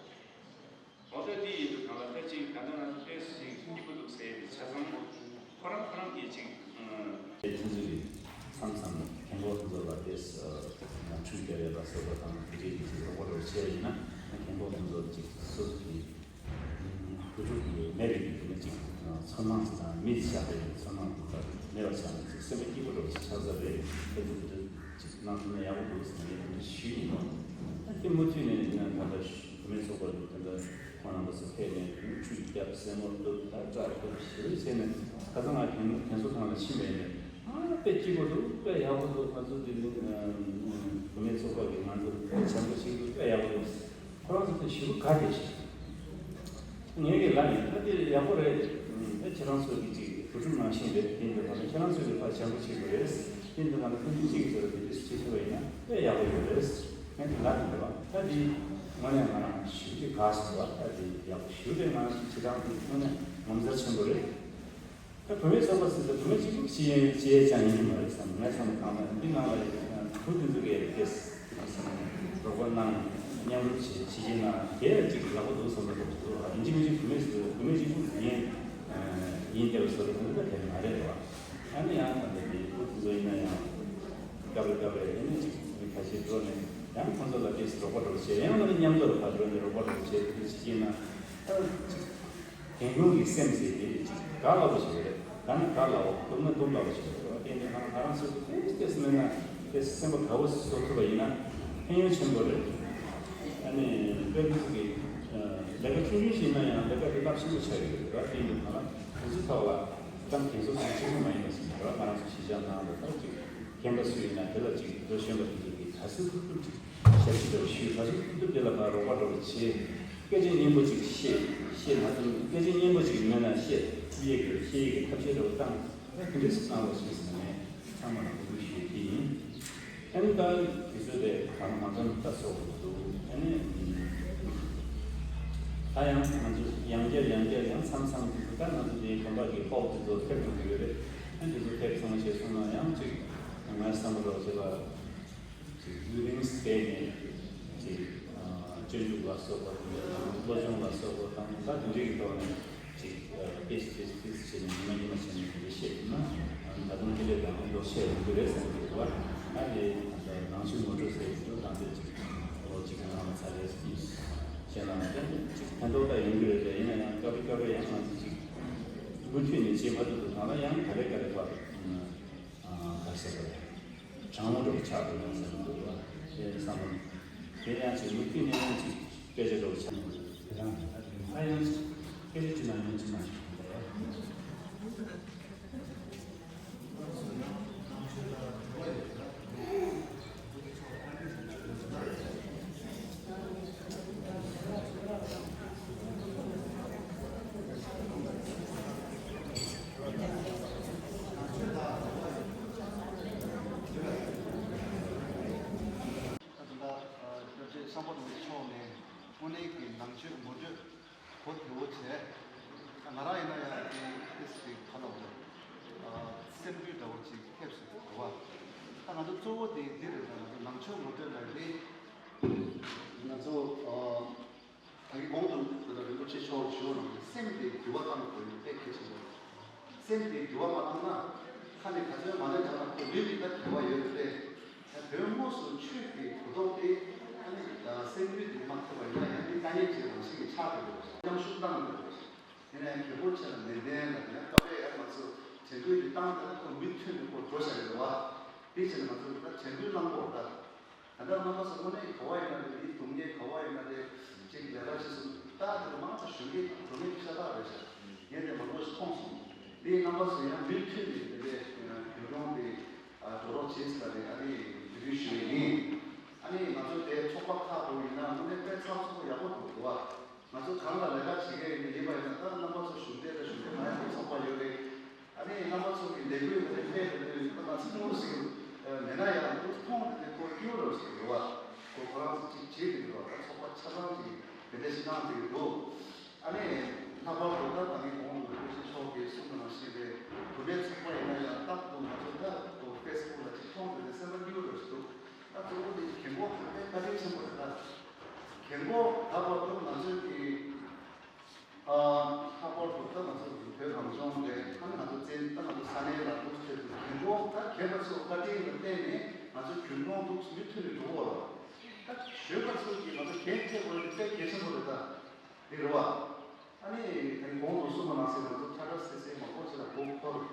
འོ་ད་འདི་ཡིན་དུས་གང་ལ་ད་ཅིག་ད་ལྟ་ང་ཚོ་ཏོག་ཙམ་སྐྱིད་པོ་འདུག་ཟེར་ཡས་ཆ་ཚང་ཁོ་རང་ཁོ་རང་གིས་ཅིག་ཨ། དེ་ཚོ་གི་མཚམས་མཚམས་རྒན་གོག་དེ་ཚོ་ལ་ཏོག་ཙམ་ཨ་ཆུ་རྒྱག་ཡས་ལ་སོགས་པ་དང་དེ་འདྲའི་གི་ཅིག་རོགས་པ་རོགས་བྱས་ཡིན་ན་རྒན་གོག་དེ་ཚོ་ཅིག་སོ་སོ་གི་བུ་ཕྲུག་གི་མི་རིགས་ཀྱི་དེ་ནི་ཅིག་ཚོར་སྣང་ཅིག་དང་མི་ཆགས་པའི་ཚོར་སྣང་དེ་དག་མེད་པ་ཆགས་ནས་ཅིག་སེམས་པ་སྐྱིད་པོ་འདྲ་བོ་ཞིག་ཆགས་ས་རེད། དེ་ཚོ་དེ་ཚོ་ཅིག་གནང་ཐུབ་ན་ཡག་པོ་འདུག་ཟེར་ནས་དེ་འདྲ་ཞུས་ཡིན་ནོ། ད་དེ་མུ་མཐུད་ནས་ཡིན་ན་ད་ལྟ་བུད་མེད་ཚོགས་པ་དེ་འདྲ་ཁོང་རྣམ་པ་ཚོ་ཕེབས་ནས་ཆུ་རྒྱབ་སེན་མོ་གཏུབ་ད་སྐྲ་གཏུབ་ཞེ་པོ་བྱས་ནས་ཁ་སང་ང་དྲན་དྲན་གསོ་ཁང་ལ་ཕྱིན་པ་ཡིན་ནས་ཨ་དཔེ་སྐྱིད་པོ་འདུག་དཔེ་ཡག་པོ་འདུག་ང་ཚོ་དེ་རིང་བུད་མེད་ཚོགས་པ་གིས་ང་ཚོ་དཔེ་བྱམས་པོ་བྱེད་འདུག་དཔེ་ཡག་པོ་འདུག་ཁོ་རང་ཚོ་དེ་ཞེ་པོ་དགའ་བསྡད་ཤག་ངས་ཀྱི་ལབ་ཡིན། ད་དེ་ཡག་པོ་རེད། ཨ་ཁྱེད་རང་ཚོ་གི་ཅིག་བུ་ཕྲུག་ནང་བཞིན་རེད། དེ་འདི་ང་ཚོ་ཁྱེད་རང་ཚོས་ཀྱི་ཕར་བྱམས་པོ་བྱེད་དགོས་རེད། དེ་འདི་ང་ཚོ་ཕན་ཚུན་གཅིག་གི་ཚོད་ལ་དེ་འདྲས་བྱེད་ཐུབ་པ་ཡིན་ན་དཔེ་ཡག་པོ་ཡོད་རེད། ངས་དེ་ལབ་ཡིན་པ། ད་དེ་དངོས་གནས་ང་རང་ཞེ་པོ་ཅིག་དགའ་སོང་བ། ད་དེ་ཡག་པོ་ཞེ་པོ་རེད། ང་རང་ཞེ་པོ་ཅིག་དང་དེ་དངོས་གནས་ངོ་མཚར་ཆེན་པོ་རེད། ད་བུད་མེད་ཚོགས་པ་ཟེར་ཏེ་བུད་མེད་གཅིག་པུ་ཞིག་ཡིན་ཅེས་ཀྱང་ཡིན་གྱི་མ་རེད་བསམ། ངས་བསམ་པ་གང་ལ་འདི་ནང་ལ་བུ་དེ་ཚོ་གས་ཏེས་རོགས་པ་གནང་། མཉམ་རུབ་བྱེད་བྱེད་ཀྱི་ན་དེ་ཡང་གཅིག་ཡག་པོ་འདུག་བསམ་པ་འདུག་ཡིན་གཅིག་མིན་གཅིག་བུད་མེད་ཟེར་བུད་མེད་གཅིག་པུ་ཡིན་ཡིན་ཏེ་བཟོ་རེད་འདུག་ད་དེ་མ་རེད་བ། ཨ་ནི་ཡང་ད་ལྟ་དེ་བུ་དེ་ཚོ་ཡིན་ན་ཡང་སྐབས་རེ་སྐབས་རེ་ཡིན་ན་གཅིག་མི་ཁ་ཤས་འགྲོ་ནས་ཡང་ཁོང་ཚོ་ལ་ཏེས་རོགས་པ་རོགས་བྱེད། ཡང་ང་ནི་མཉམ་དུ་ཕར་འགྲོ་ནས་རོགས་པ་རོགས་བྱེད་དེ་འདྲ་བྱེད་ཀྱི་ན་ད་གཅིག་རྒན་རྒོན་གྱི་སེམས་ཟེར་དེ་ཅིག་དགའ་སླ་པོ་ཞིག་རེད། དགའ་ན་དགའ་སླ་བོ། སྡུག་ན་སྡུག་སླ་པོ་ཞིག་རེད་བ། དེ་འདྲ་ང་ང་རང་ཚོ་ཏེས་ཏེས་མེད་ན་ཏེས་སེམས་པ་དགའ་བོ་བཟོ་ཐུབ་པ་ཡིན་ན་ཕན་ཡོན་ཆེན་པོ་རེད། ཨ་ནི་དཔེ་མི་སྲིད་ཀྱི་ལས་ཀ་ཆུང་ཆུང་ཞིག་ན་ཡང་ལས་ཀ་དེ་རླབས་ཆེན་པོ་ཆགས་ཡོད་རེད་བ། དེ་འདྲ་ང་རང་དེ་ཚོ་ཐོག་ལ་ཏང་དེ་ཚོ་ཚང་ཆེ་ཆུང་མ་ཡིན་པ་ཞིག་རེད་བ། ང་རང་ཚོ་གཞིས་ཆགས་ནང་ལ་ཏང་ཅིག་རྒན་པ་སུ་ཡིན་ན་དེ་ལ་ཅིག་འགྲོ་གཞོན་པ་དེ་ཚོ་གི་ག་ཚོད་ཐུབ་ཐུབ་ཅིག་ཞབས་ཕྱི་འདྲ་བོ་ཞུས། ག་ཚོད་ཐུབ་ཐུབ་དེ་ལ་ཕར་རོགས་པ་འདྲ་བོ་བྱས། སྐད་ཆ་སྙན་པོ་ཅིག་བཤད། བཤད་མ་ཐུབ་སྐད་ཆ་སྙན་པོ་ཅིག་མེད་ན་བཤད་ཐུབ་ཡས་ཀྱི་བཤད་ཡས་ཀྱི་ཐབས་ཤེས་འདྲ་བོ་བཏང་། ད་དེ་འདྲས་སུ་གནང་རོགས་ཞེས་ཟེར་ནས་ཚང་མ་ལ་འབོད་སྐུལ་ཞུ་ཡས་དེ་ཡིན། ཨ་ནི་ད་དུས་ཚོད་དེ་གང་མ་འཛོམས་ད་སོགས་འདུག་ཨ་ནི་ད་ཡང་ང་ཚོ་ཡང་བསྐྱར་ཡང་བསྐྱར་ཡང་མཚམས་མཚམས་དུས་ཚོད་ད་ང་ཚོ་དེའི་དགོན་པ་གི་ཕོགས་དེ་ཚོ་ཐེབས་འགྲོ་གི་ཡོད་རེད། ཨ་ནི་དེ་ཚོ་ཐེབས་སོང་བྱས་སོང་ན་ཡང་ཅིག་ང་བསམ་པ་རོགས་བྱེད་པ། ཅིག་ཡུན་རིང་སྤེལ་ནས་ཅིག་སྤྱོད་འཇུག་ལ་སོགས་པ་དང་སློབ་སྦྱོང་ལ་སོགས་པ་དང་ད་དེ་འདྲའི་གི་ཐོག་ནས་ཅིག་ཏེས་ཏེས་ཏེས་ཏེས་བྱས་ནས་ཉི་མ་ཉི་མ་བྱས་ནས་དེ་འདྲ་བཤད་ཐུབ་ན་ད་དུང་དེ་ལས་ཀྱང་ལྡོག་ཆེ་ཡོང་གི་རེད་བསམ་གྱི་འདུག་བ། ད་དེ་ད་ནང་ཆོས་ངོ་སྤྲོད་ཟེར་གྱི་འདུག་ད་དེ་ཅིག་ལོ་གཅིག་གི་ནང་ལ་ཚར་རེ་བྱས་ན་ཅིག་ཕན་ཐོགས་ད་ཡོང་གི་རེད་དེ། ཡིན་ན་ཡང་སྐབས་རེ་སྐབས་རེ་ཡང་ང་ཚོ་ཅིག་མུ་མཐུད་ནས་བྱེད་མ་ཐུབ་དུས་གང་ལ་ཡང་ག་རེ་ག་རེ་བར། ག་ཟེར་བ་རེད། གྲང་མོ་འདྲ་བོ་ཆགས་འགྲོ་ཡོང་ཟེར་འདུག་བ། དེ་བསམ་བློ་དེ་ཡང་ཅིག་མུ་མཐུད་ནས་ཡང་ཅིག་དཔེ་ཆ་འདྲ་བོ་ཆགས་འགྲོ་དེ་དང་ད་ཡང་ཅིག་སྐད་ཆ་ཅི་ན་ཡང་ཅི་ན་ཞིག་འདུག་བ། ད་ལྟ་སྐྱབས་རྗེ་ཤངས་པ་རིན་པོ་ཆེ་མཆོག་ནས་དངོས་གནས་ཀྱི་ནང་ཆོས་ངོ་སྤྲོད་གོ་བདེ་བོ་བྱས། ང་རང་ཡིན་ན་ཡང་དེ་ཏིས་ཏིག་ག་ལ་འོ་སེམས་འགུལ་འདྲ་བོ་ཅིག་ཐེབས་སོང་བ། ད་ང་ཚོ་གཙོ་བོ་དེ་འདི་རེད། ད་ང་ཚོ་ནང་ཆོས་ངོ་སྤྲོད་ལ་དེ་ང་ཚོ་ད་གི་གོང་དུ་ད་ལྟ་རིན་པོ་ཆེ་མཆོག་ཞུ་བ་ནང་བཞིན་སེམས་དེ་འགྱུར་བ་བཏང་དགོས་ཡོད་དཔེ་གལ་ཆེན་པོ་རེད། སེམས་དེ་འགྱུར་བ་མ་བཏང་ན་ཁ་ནས་ག་ཚོད་མ་ལས་བྱ་ན་ཁོ་ལུས་ཀྱི་ད་འགྱུར་བ་ཡོད་རེད། དོན་དངོས་སུ་ཆོས་ཀྱི་གོ་རྟོགས་དེ་ཨ་ནི་སེམས་རྒྱུད་དེ་མ་ཐེབས་པ་ཡིན་ན་ཡང་དེ་ཐ་སྙད་ཅིག་རང་བཞིན་གྱིས་ཆགས་འགྲོ་དགོས་ཤིང་མཉམ་ཞུགས་བཏང་དགོས་དགོས་ཤིང་། དེ་ནས་ཡང་གལ་པོ་ཆེ་ན་ནན་ཏན་ལ་ཡང་སྐབས་རེ་ཡང་ང་ཚོ་དྲན་སྐུལ་དེ་བཏང་དེ་ལ་ཁོ་མུ་མཐུད་ནས་ཁོ་འགྲོ་བཞག་ཡོད་རེད་བ། དེ་བྱས་ནས་ང་ཚོ་ད་དྲན་སྐུལ་གནང་དགོས་ད། ད་ལྟ་རྣམ་པ་ཚོ་དངོས་གནས་ག་བ་ཡིན་ན་རེད། མི་སྡུག་བསྔལ་ག་བ་ཡིན་ན་རེད། ཅིག་ལས་ཀ་བྱེད་སོང་ད་དེ་མང་ཙམ་ཞུ་གི་འགྲོ་མཁན་ཤ་སྟག་རེད་ཤག་ངས་དེ་མང་པོ་ཞིག་མཐོང་སོང་། འདི་རྣམ་པ་ཚོ་ཡང་མུ་མཐུད་ནས་དེ་འདྲའི་རྒྱུན་སྐྱོང་དེ་འགྲོ་རོགས་བྱེད་ཟེར་ནས་ཨ་ནི་འབོད་སྐུལ་ཞུ་ཡས་ཡིན། ཨ་ནི་ང་ཚོ་དེ་ཚོགས་པ་ཁག་ཏུ་ཡིན་ན་དངོས་གནས་དཔེ་ཚགས་ཚུད་པོ་ཡག་པོ་འདུག་འདུག་བ། ང་ཚོ་གང་ལ་ལས་ཀ་བྱེད་མཁན་ཡིན་ན་ཡིན་པ་ཡིན་ན་ད་རྣམ་པ་ཚོ་གཞུང་འབྲེལ་དང་གཞུང་འབྲེལ་མ་ཡིན་པའི་ཚོགས་པ་ཡོད་རེད། ཨ་ནི་རྣམ་པ་ཚོ་གི་ལས་འགུལ་དེ་འདྲ་སྤེལ་དེ་འདྲ་ཡོད་ན་ང་ཚོ་མཐོང་ཟིག་མེད་ན་ཡང་དུ་མཐོང་དེ་འདྲ་ཁོ་སྐྱིད་པོ་རེད་ཟེར་གི་འདུག་བ། ཁོ་ཁོ་རང་ཚོ་གཅིག་བྱེད་དེ་འདུག་བ། ད་ཚོགས་པ་ཆ་ཚང་གཅིག་དེ་འདྲ་ཞིག་གནང་དེ་འདུག་ཨ་ནི་ལྷག་པར་དུ་ད་ད་ནི་གོང་དུ་སྐུ་ཞབས་མཆོག་གིས་གསུངས་པ་ནང་བཞིན་རེད། བུད་མེད་ཚོགས་པ་ཡིན་ན་ཡང་རྟག་ཏུ་ང་ཚོ་ད་ཁོ་ཕེ་སི་བུག་ལ་གཅིག་མཐོང་དེ་འདྲ་སེམས་པ་སྐྱིད་པོ་རེད་ཟེར་འདུག་ད་གཙོ་བོ་དེ་རྒན་གོག་ཚོ་དཔེ་བཀའ་དྲིན་ཆེན་པོ་རེད་ད། རྒན་གོག་ད་བར་དུ་ང་ཚོས་ཀྱི་ཨ་ལྷག་པར་དུ་ད་ང་ཚོ་བོད་རང་སྐྱོང་ལས་ཁང་ང་ཚོ་བཙན་ད་ང་ཚོ་ས་གནས་ལ་འདུག་ཆེད་དུ་རྒན་གོག་ད་རྒན་པ་ཚོ་བཀའ་དྲིན་ལ་བརྟེན་ནས་ང་ཚོ་རྒྱུན་མཐོང་འདུག་མུ་མཐུད་ནས་འགྲོ་བ་ལ། ད་གཞོན་པ་ཚོ་གིས་ང་ཚོ་འགན་འཁྱེར་དགོས་དེ་དཔེ་གལ་ཆེན་པོ་རེད་ད། འདི་རེད་བ། ཨ་ནི་ད་གོང་དུ་གསུངས་པ་ནང་བཞིན་ང་ཚོ་ཁྲ་ཁྲ་སེ་སེ་མང་པོ་ཅིག་ལ་མགོ་འཁོར་རེད་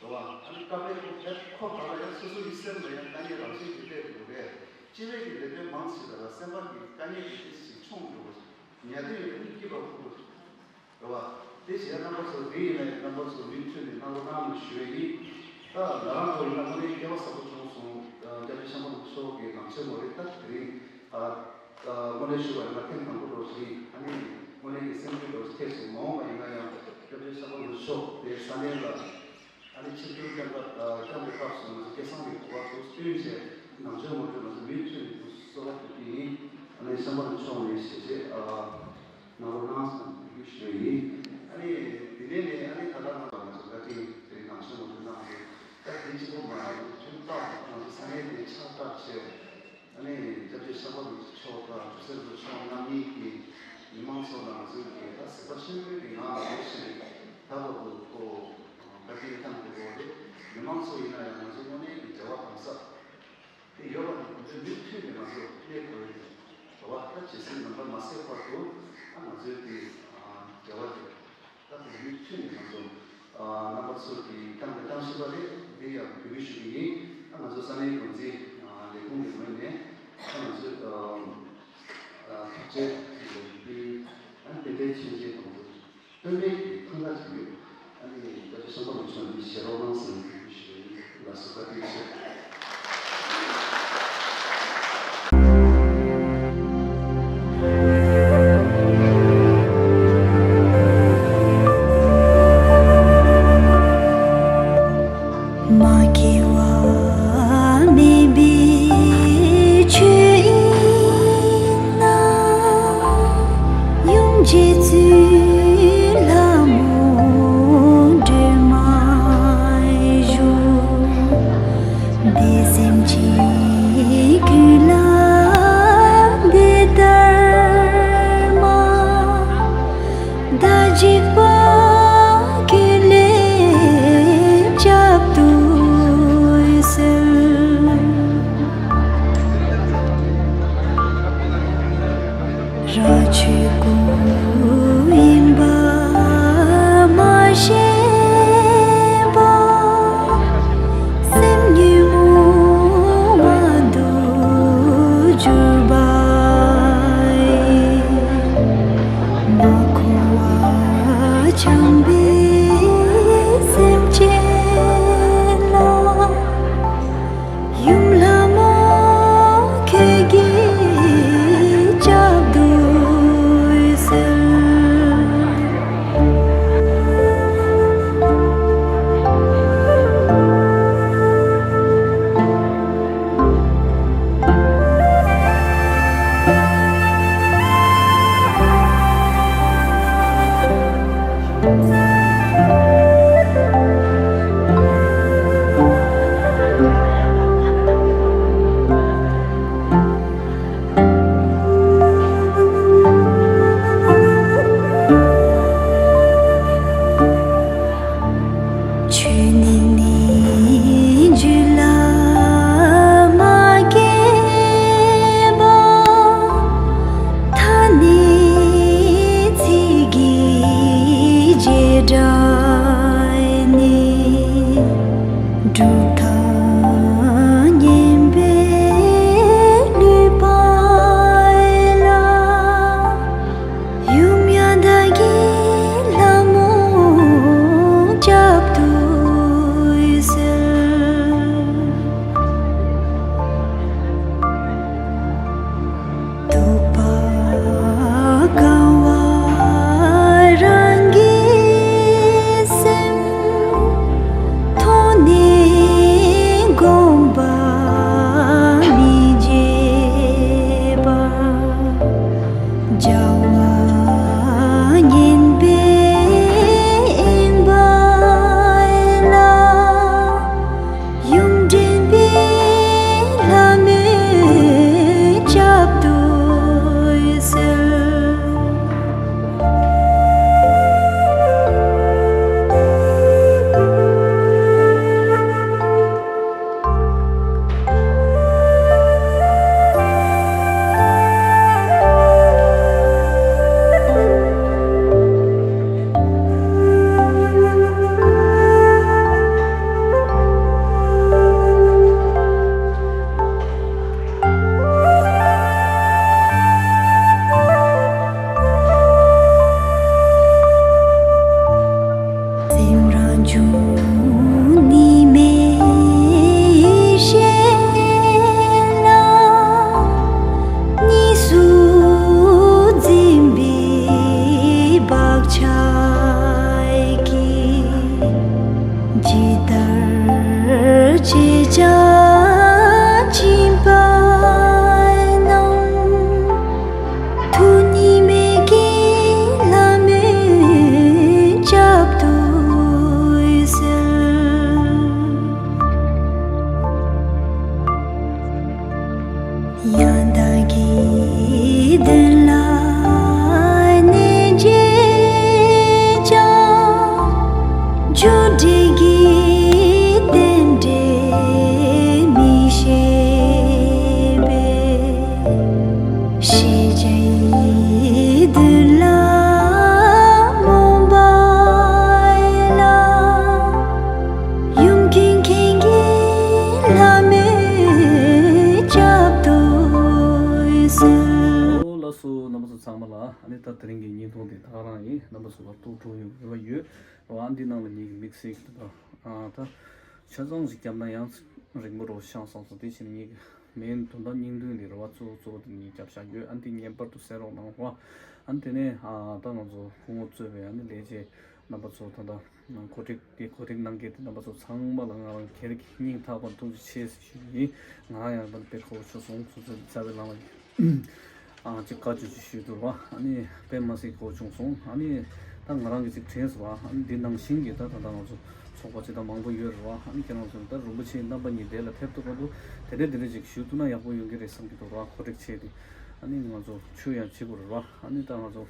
བ། ཨ་ནི་སྐབས་རེ་ཁོ་ཁོ་ག་ལ་ཡང་སོ་སོ་ཡི་སེམས་ལ་ཡང་དཀའ་ངལ་རང་བཞིན་གྱིས་སླེབས་འགྲོ་རེད། སྤྱི་པའི་གི་ལས་དོན་མང་ཆེ་བ་ལ་སེམས་པ་གི་དཀའ་ངལ་གྱི་ཏོག་ཙམ་ཅིག་ཆུང་འགྲོ་བ་ཞིག་ཉལ་དུས་ཡོད་ན་སྐྱིད་པ་ཁུག་རེད་བ། དེ་བྱས་རྣམ་པ་ཚོ་དེ་ཡིན་ན་ཡང་རྣམ་པ་ཚོ་མུ་མཐུད་ནས་གནང་རོགས་གནང་ཞུ་ཡི་ཡིན། ད་ང་རང་ཚོ་ཡིན་ན་དངོས་གནས་སྐལ་བ་བཟང་པོ་བྱུང་སོང་། སྐྱབས་རྗེ་ཤམ་པ་ལྷ་མཆོག་གི་ནང་ཆོས་མོ་རེད་ད་དེ་རིང་། དངོས་གནས་ཞུ་བ་ཡིན་ན་ཐེངས་དང་པོ་འགྲོ་བཞིན་ཨ་ནི་དངོས་གནས་ཀྱི་སེམས་འགུལ་འགྲོ་ཐེབས་སོང་། མ་འོངས་པ་ཡིན་ན་ཡང་སྐྱབས་རྗེ་ཤམ་པ་ལྷ་མཆོག་དེ་ས་གནས་ལ་ཨ་ནི་ཆིབས་བསྒྱུར་བསྐྱངས་སྐབས་བསྐྱངས་པའི་སྐབས་སུ་ང་ཚོ་སྐལ་བཟང་གི་གོ་བ་ཚོ་བསྟུན་བྱས་ནང་ཆོས་ངོ་སྤྲོད་ང་ཚོ་མུ་མཐུད་ནས་ཚོགས་པ་ཞུ་གི་ཡིན། ཨ་ནི་ཤམ་པ་ལྷ་མཆོག་ནས་ཞལ་བཞེས་གནང་རོགས་གནང་ཟེར་ནས་འབོད་སྐུལ་ཞུ་ཡི་ཡིན། ཨ་ནི་དེ་ནས་ནས་ཨ་ནི་ད་ལྟ་ང་ཚོ་ང་ཚོ་བཀའ་དྲིན་དེ་རིང་ནང་ཆོས་ངོ་སྤྲོད་གནང་རེད། ད་དེ་གཅིག་པོ་མ་ཡིན་པར་ཐུན་ཏག་ང་ཚོ་ས་གནས་དེ་ཕྱག་བཏབ་བྱས། ཨ་ནི་སྐྱབས་རྗེ་ཤམ་པ་ལྷ་མཆོག་དང་ཇོ་སྲས་ལྷ་མཆོག་རྣམ་གཉིས་ཀྱིས་མི་མང་ཚོ་ལ་ང་ཚོའི་གི་ད་གཟིགས་པ་ཆེན་པོའི་གི་ངང་ལ་འོ་ཞིག་ད་བར་དུ་ཁོ་བཀའ་དྲིན་བསྐྱངས་ཏེ་འོ་རེད། མི་མང་ཚོ་ཡིན་ན་ཡང་ང་ཚོ་དངོས་གནས་ཀྱི་འབྲེལ་བ་དམ་ཟབ་དེ་ཡོད་པ་དེ་ཁོ་ཚོས་མུ་མཐུད་ནས་ང་ཚོ་གནས་དགོས་རེད། འོ་ད་ཇི་སྲིད་ནམ་མཁའ་མ་ཟད་བར་དུ་ད་ང་ཚོའི་གི་འབྲེལ་བ་དེ། ད་དེ་མུ་མཐུད་ནས་ང་ཚོ་རྣམ་པ་ཚོ་གིས་བསྐྱངས་དང་བསྐྱང་བཞིན་པ་རེད། འདི་ཡང་འབོད་སྐུལ་ཞུ་གི་ཡིན། ད་ང་ཚོ་ས་གནས་འགོ་འཛིན་ལས་ཁུངས་ཀྱི་ངོས་ནས་ད་ང་ཚོས་ཐུགས་རྗེ་ལེགས་འབུལ་ཨ་ནི་དེ་འདྲའི་མཆོད་མཇལ་དང་སྟོན་པའི་གི་འཕྲིན་ལས་ཞུ་ཡོད། ཨ་ནི་བཀའ་དྲིན་ཆེན་པོ་ལ་མཆོད་འདི་བཞེས་རོགས་གནང་ཟེར་ནས་འབོད་སྐུལ་ཞུ་གི་ཡིན། ལགས་སོ་བཀའ་དྲིན་ཆེ། མ་སྐྱེ་བ་མེད་པའི་ཆོས་དབྱིངས་ན། ཡུམ་རྗེ་བཙུན་ལྷ་མོ་སྒྲོལ་མ་བཞུགས། འདི་སེམས་ཅན་ཀུན་ལ་འདི་ལྟར་མ། བདག་འཇིགས་པ་ཀུན་ལས་བསྐྱབ་ཏུ་གསོལ། རང་ཆོས་སྐུ་ཡིན་པ་མ་ཤེས་པ། སེམས་ཉོན་མོངས་པ་དུ་གྱུར་པ་ཡི། མ་འཁོར་བ་འཁྱམས་པའི་སེམས་ཅན་ལ། ཡུམ་ལྷ་མོ་ཁྱེད་ཀྱིས་སྐྱབས་འདུག་ཟེར། ཤེས་བྱའི་མདུན་ལ་མུན་པ་ཡལ། ཡུམ་ཀུན་མཁྱེན་གྱི་ལྷ་མོས་བྱབས་ཏོ་གསོལ། ཨོ་ལགས་སོ། རྣམ་པ་ཚོ་ཚང་མ་ལ་ཨ་ནི་ད་དེ་རིང་གི་བརྙན་ཐུང་འདི་ད་ག་རང་ཡིན། རྣམ་པ་ཚོ་ལ་ཐུགས་སྤྲོ་ཡོང་གི་རེ་བ་ཡོད། འོ་ཨ་འདི་ནང་ལ་ངེད་ཀྱི་དམིགས་བསལ་གྱི་ད་ཨ་ད་ཆ་ཚང་ཞིག་བརྒྱབ་ན་ཡང་རིང་པོ་རུ་ཤང་སོང་ཙང་དེ་བཞིན་ངེད་ཀྱི་མེན་དོན་དག་སྙིང་དོན་འདི་རུ་བ་གཙོ་བོ་གཙོ་བོ་དེ་ངེད་རྒྱབ་བཞག་ཡོད། ཨ་འདི་ངེས་པར་དུ་གསན་རོགས་གནང་རོགས། ཨ་ནི་དེ་ནས་ཨ་ད་ང་ཚོ་སྐུ་ངོ་གཙོས་པའི་ཨ་ནི་ལས་བྱེད་རྣམ་པ་ཚོ་ད་ལྟ་གོ་སྒྲིག་དེ་གོ་སྒྲིག་གནང་མཁན་དེ་རྣམ་པ་ཚོ་ཚང་མ་ལ་ང་རང་སྒེར་གྱི་སྙིང་ཐག་པ་ནས་ཐུགས་རྗེ་ཆེ་ཞུ་ཡིན། ང་ཡང་ད་དཔེ་གོ་ཆོད་སོང་། ཚུར་ཚུར་རྩ་བའི་ལམ་ལ་ཨ་ཅིག་བཀའ་བཀྱོན་ཅིག་ཞུས་འདུག་ར། ཨ་ནི་དཔེ་མ་སྲིད་གོ་བྱུང་སོང་། ཨ་ནི་ད་ང་རང་གིས་ཅིག་དྲན་སོང་ར། ཨ་ནི་འདི་ནང་བཞིན་གྱི་ད་ད་ལྟ་ང་ཚོ་ཚོགས་པ་ཅིག་ད་མང་པོ་ཡོད་རེད་བ། ཨ་ནི་ཁྱེད་རང་ཚོ་ད་རིན་པོ་ཆེའི་རྣམ་པ་གཉིས་དེ་ལ་ཐེབས་ཐུབ་ག་འདུག་དེ་འདྲས་དེ་འདྲས་ཅིག་ཞུ་ཐུབ་ན་ཡག་པོ་ཡོང་གི་རེད་བསམ་གྱི་འདུག་ར། གོ་སྒྲིག་བྱས་ཏེ་ཨ་ནི་ང་ཚོ་ཆུ་ཡང་བྱེད་དགོས་རེད་བ། ཨ་ནི་ད་ང་ཚོ་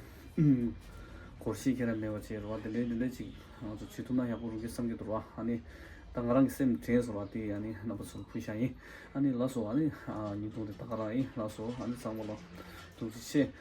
སྒོར་གཞས་ཁྱེད་རང་མེད་པ་བྱས་རེད་བ། དེ་འདྲས་དེ་འདྲས་ཅིག་ང་ཚོ་བྱེད་ཐུབ་ན་ཡག་པོ་རུང་གི་བསམ་གྱི་འདུག་ར། ཨ་ནི་ད་ང་རང་གི་སེམས་དྲན་སོང་ར། དེ་ཨ་ནི་རྣམ་པ་ཚོར་ཕུལ་བཞག་ཡིན། ཨ་ནི་ལགས་སོ། ཨ་ནི་ཨ་བརྙན་ཐུང་དེ་ད་ག་རང་ཡིན། ལགས་སོ། ཨ་ནི་ཚང་མ་ལ་ཐུགས་རྗེ་ཆེ།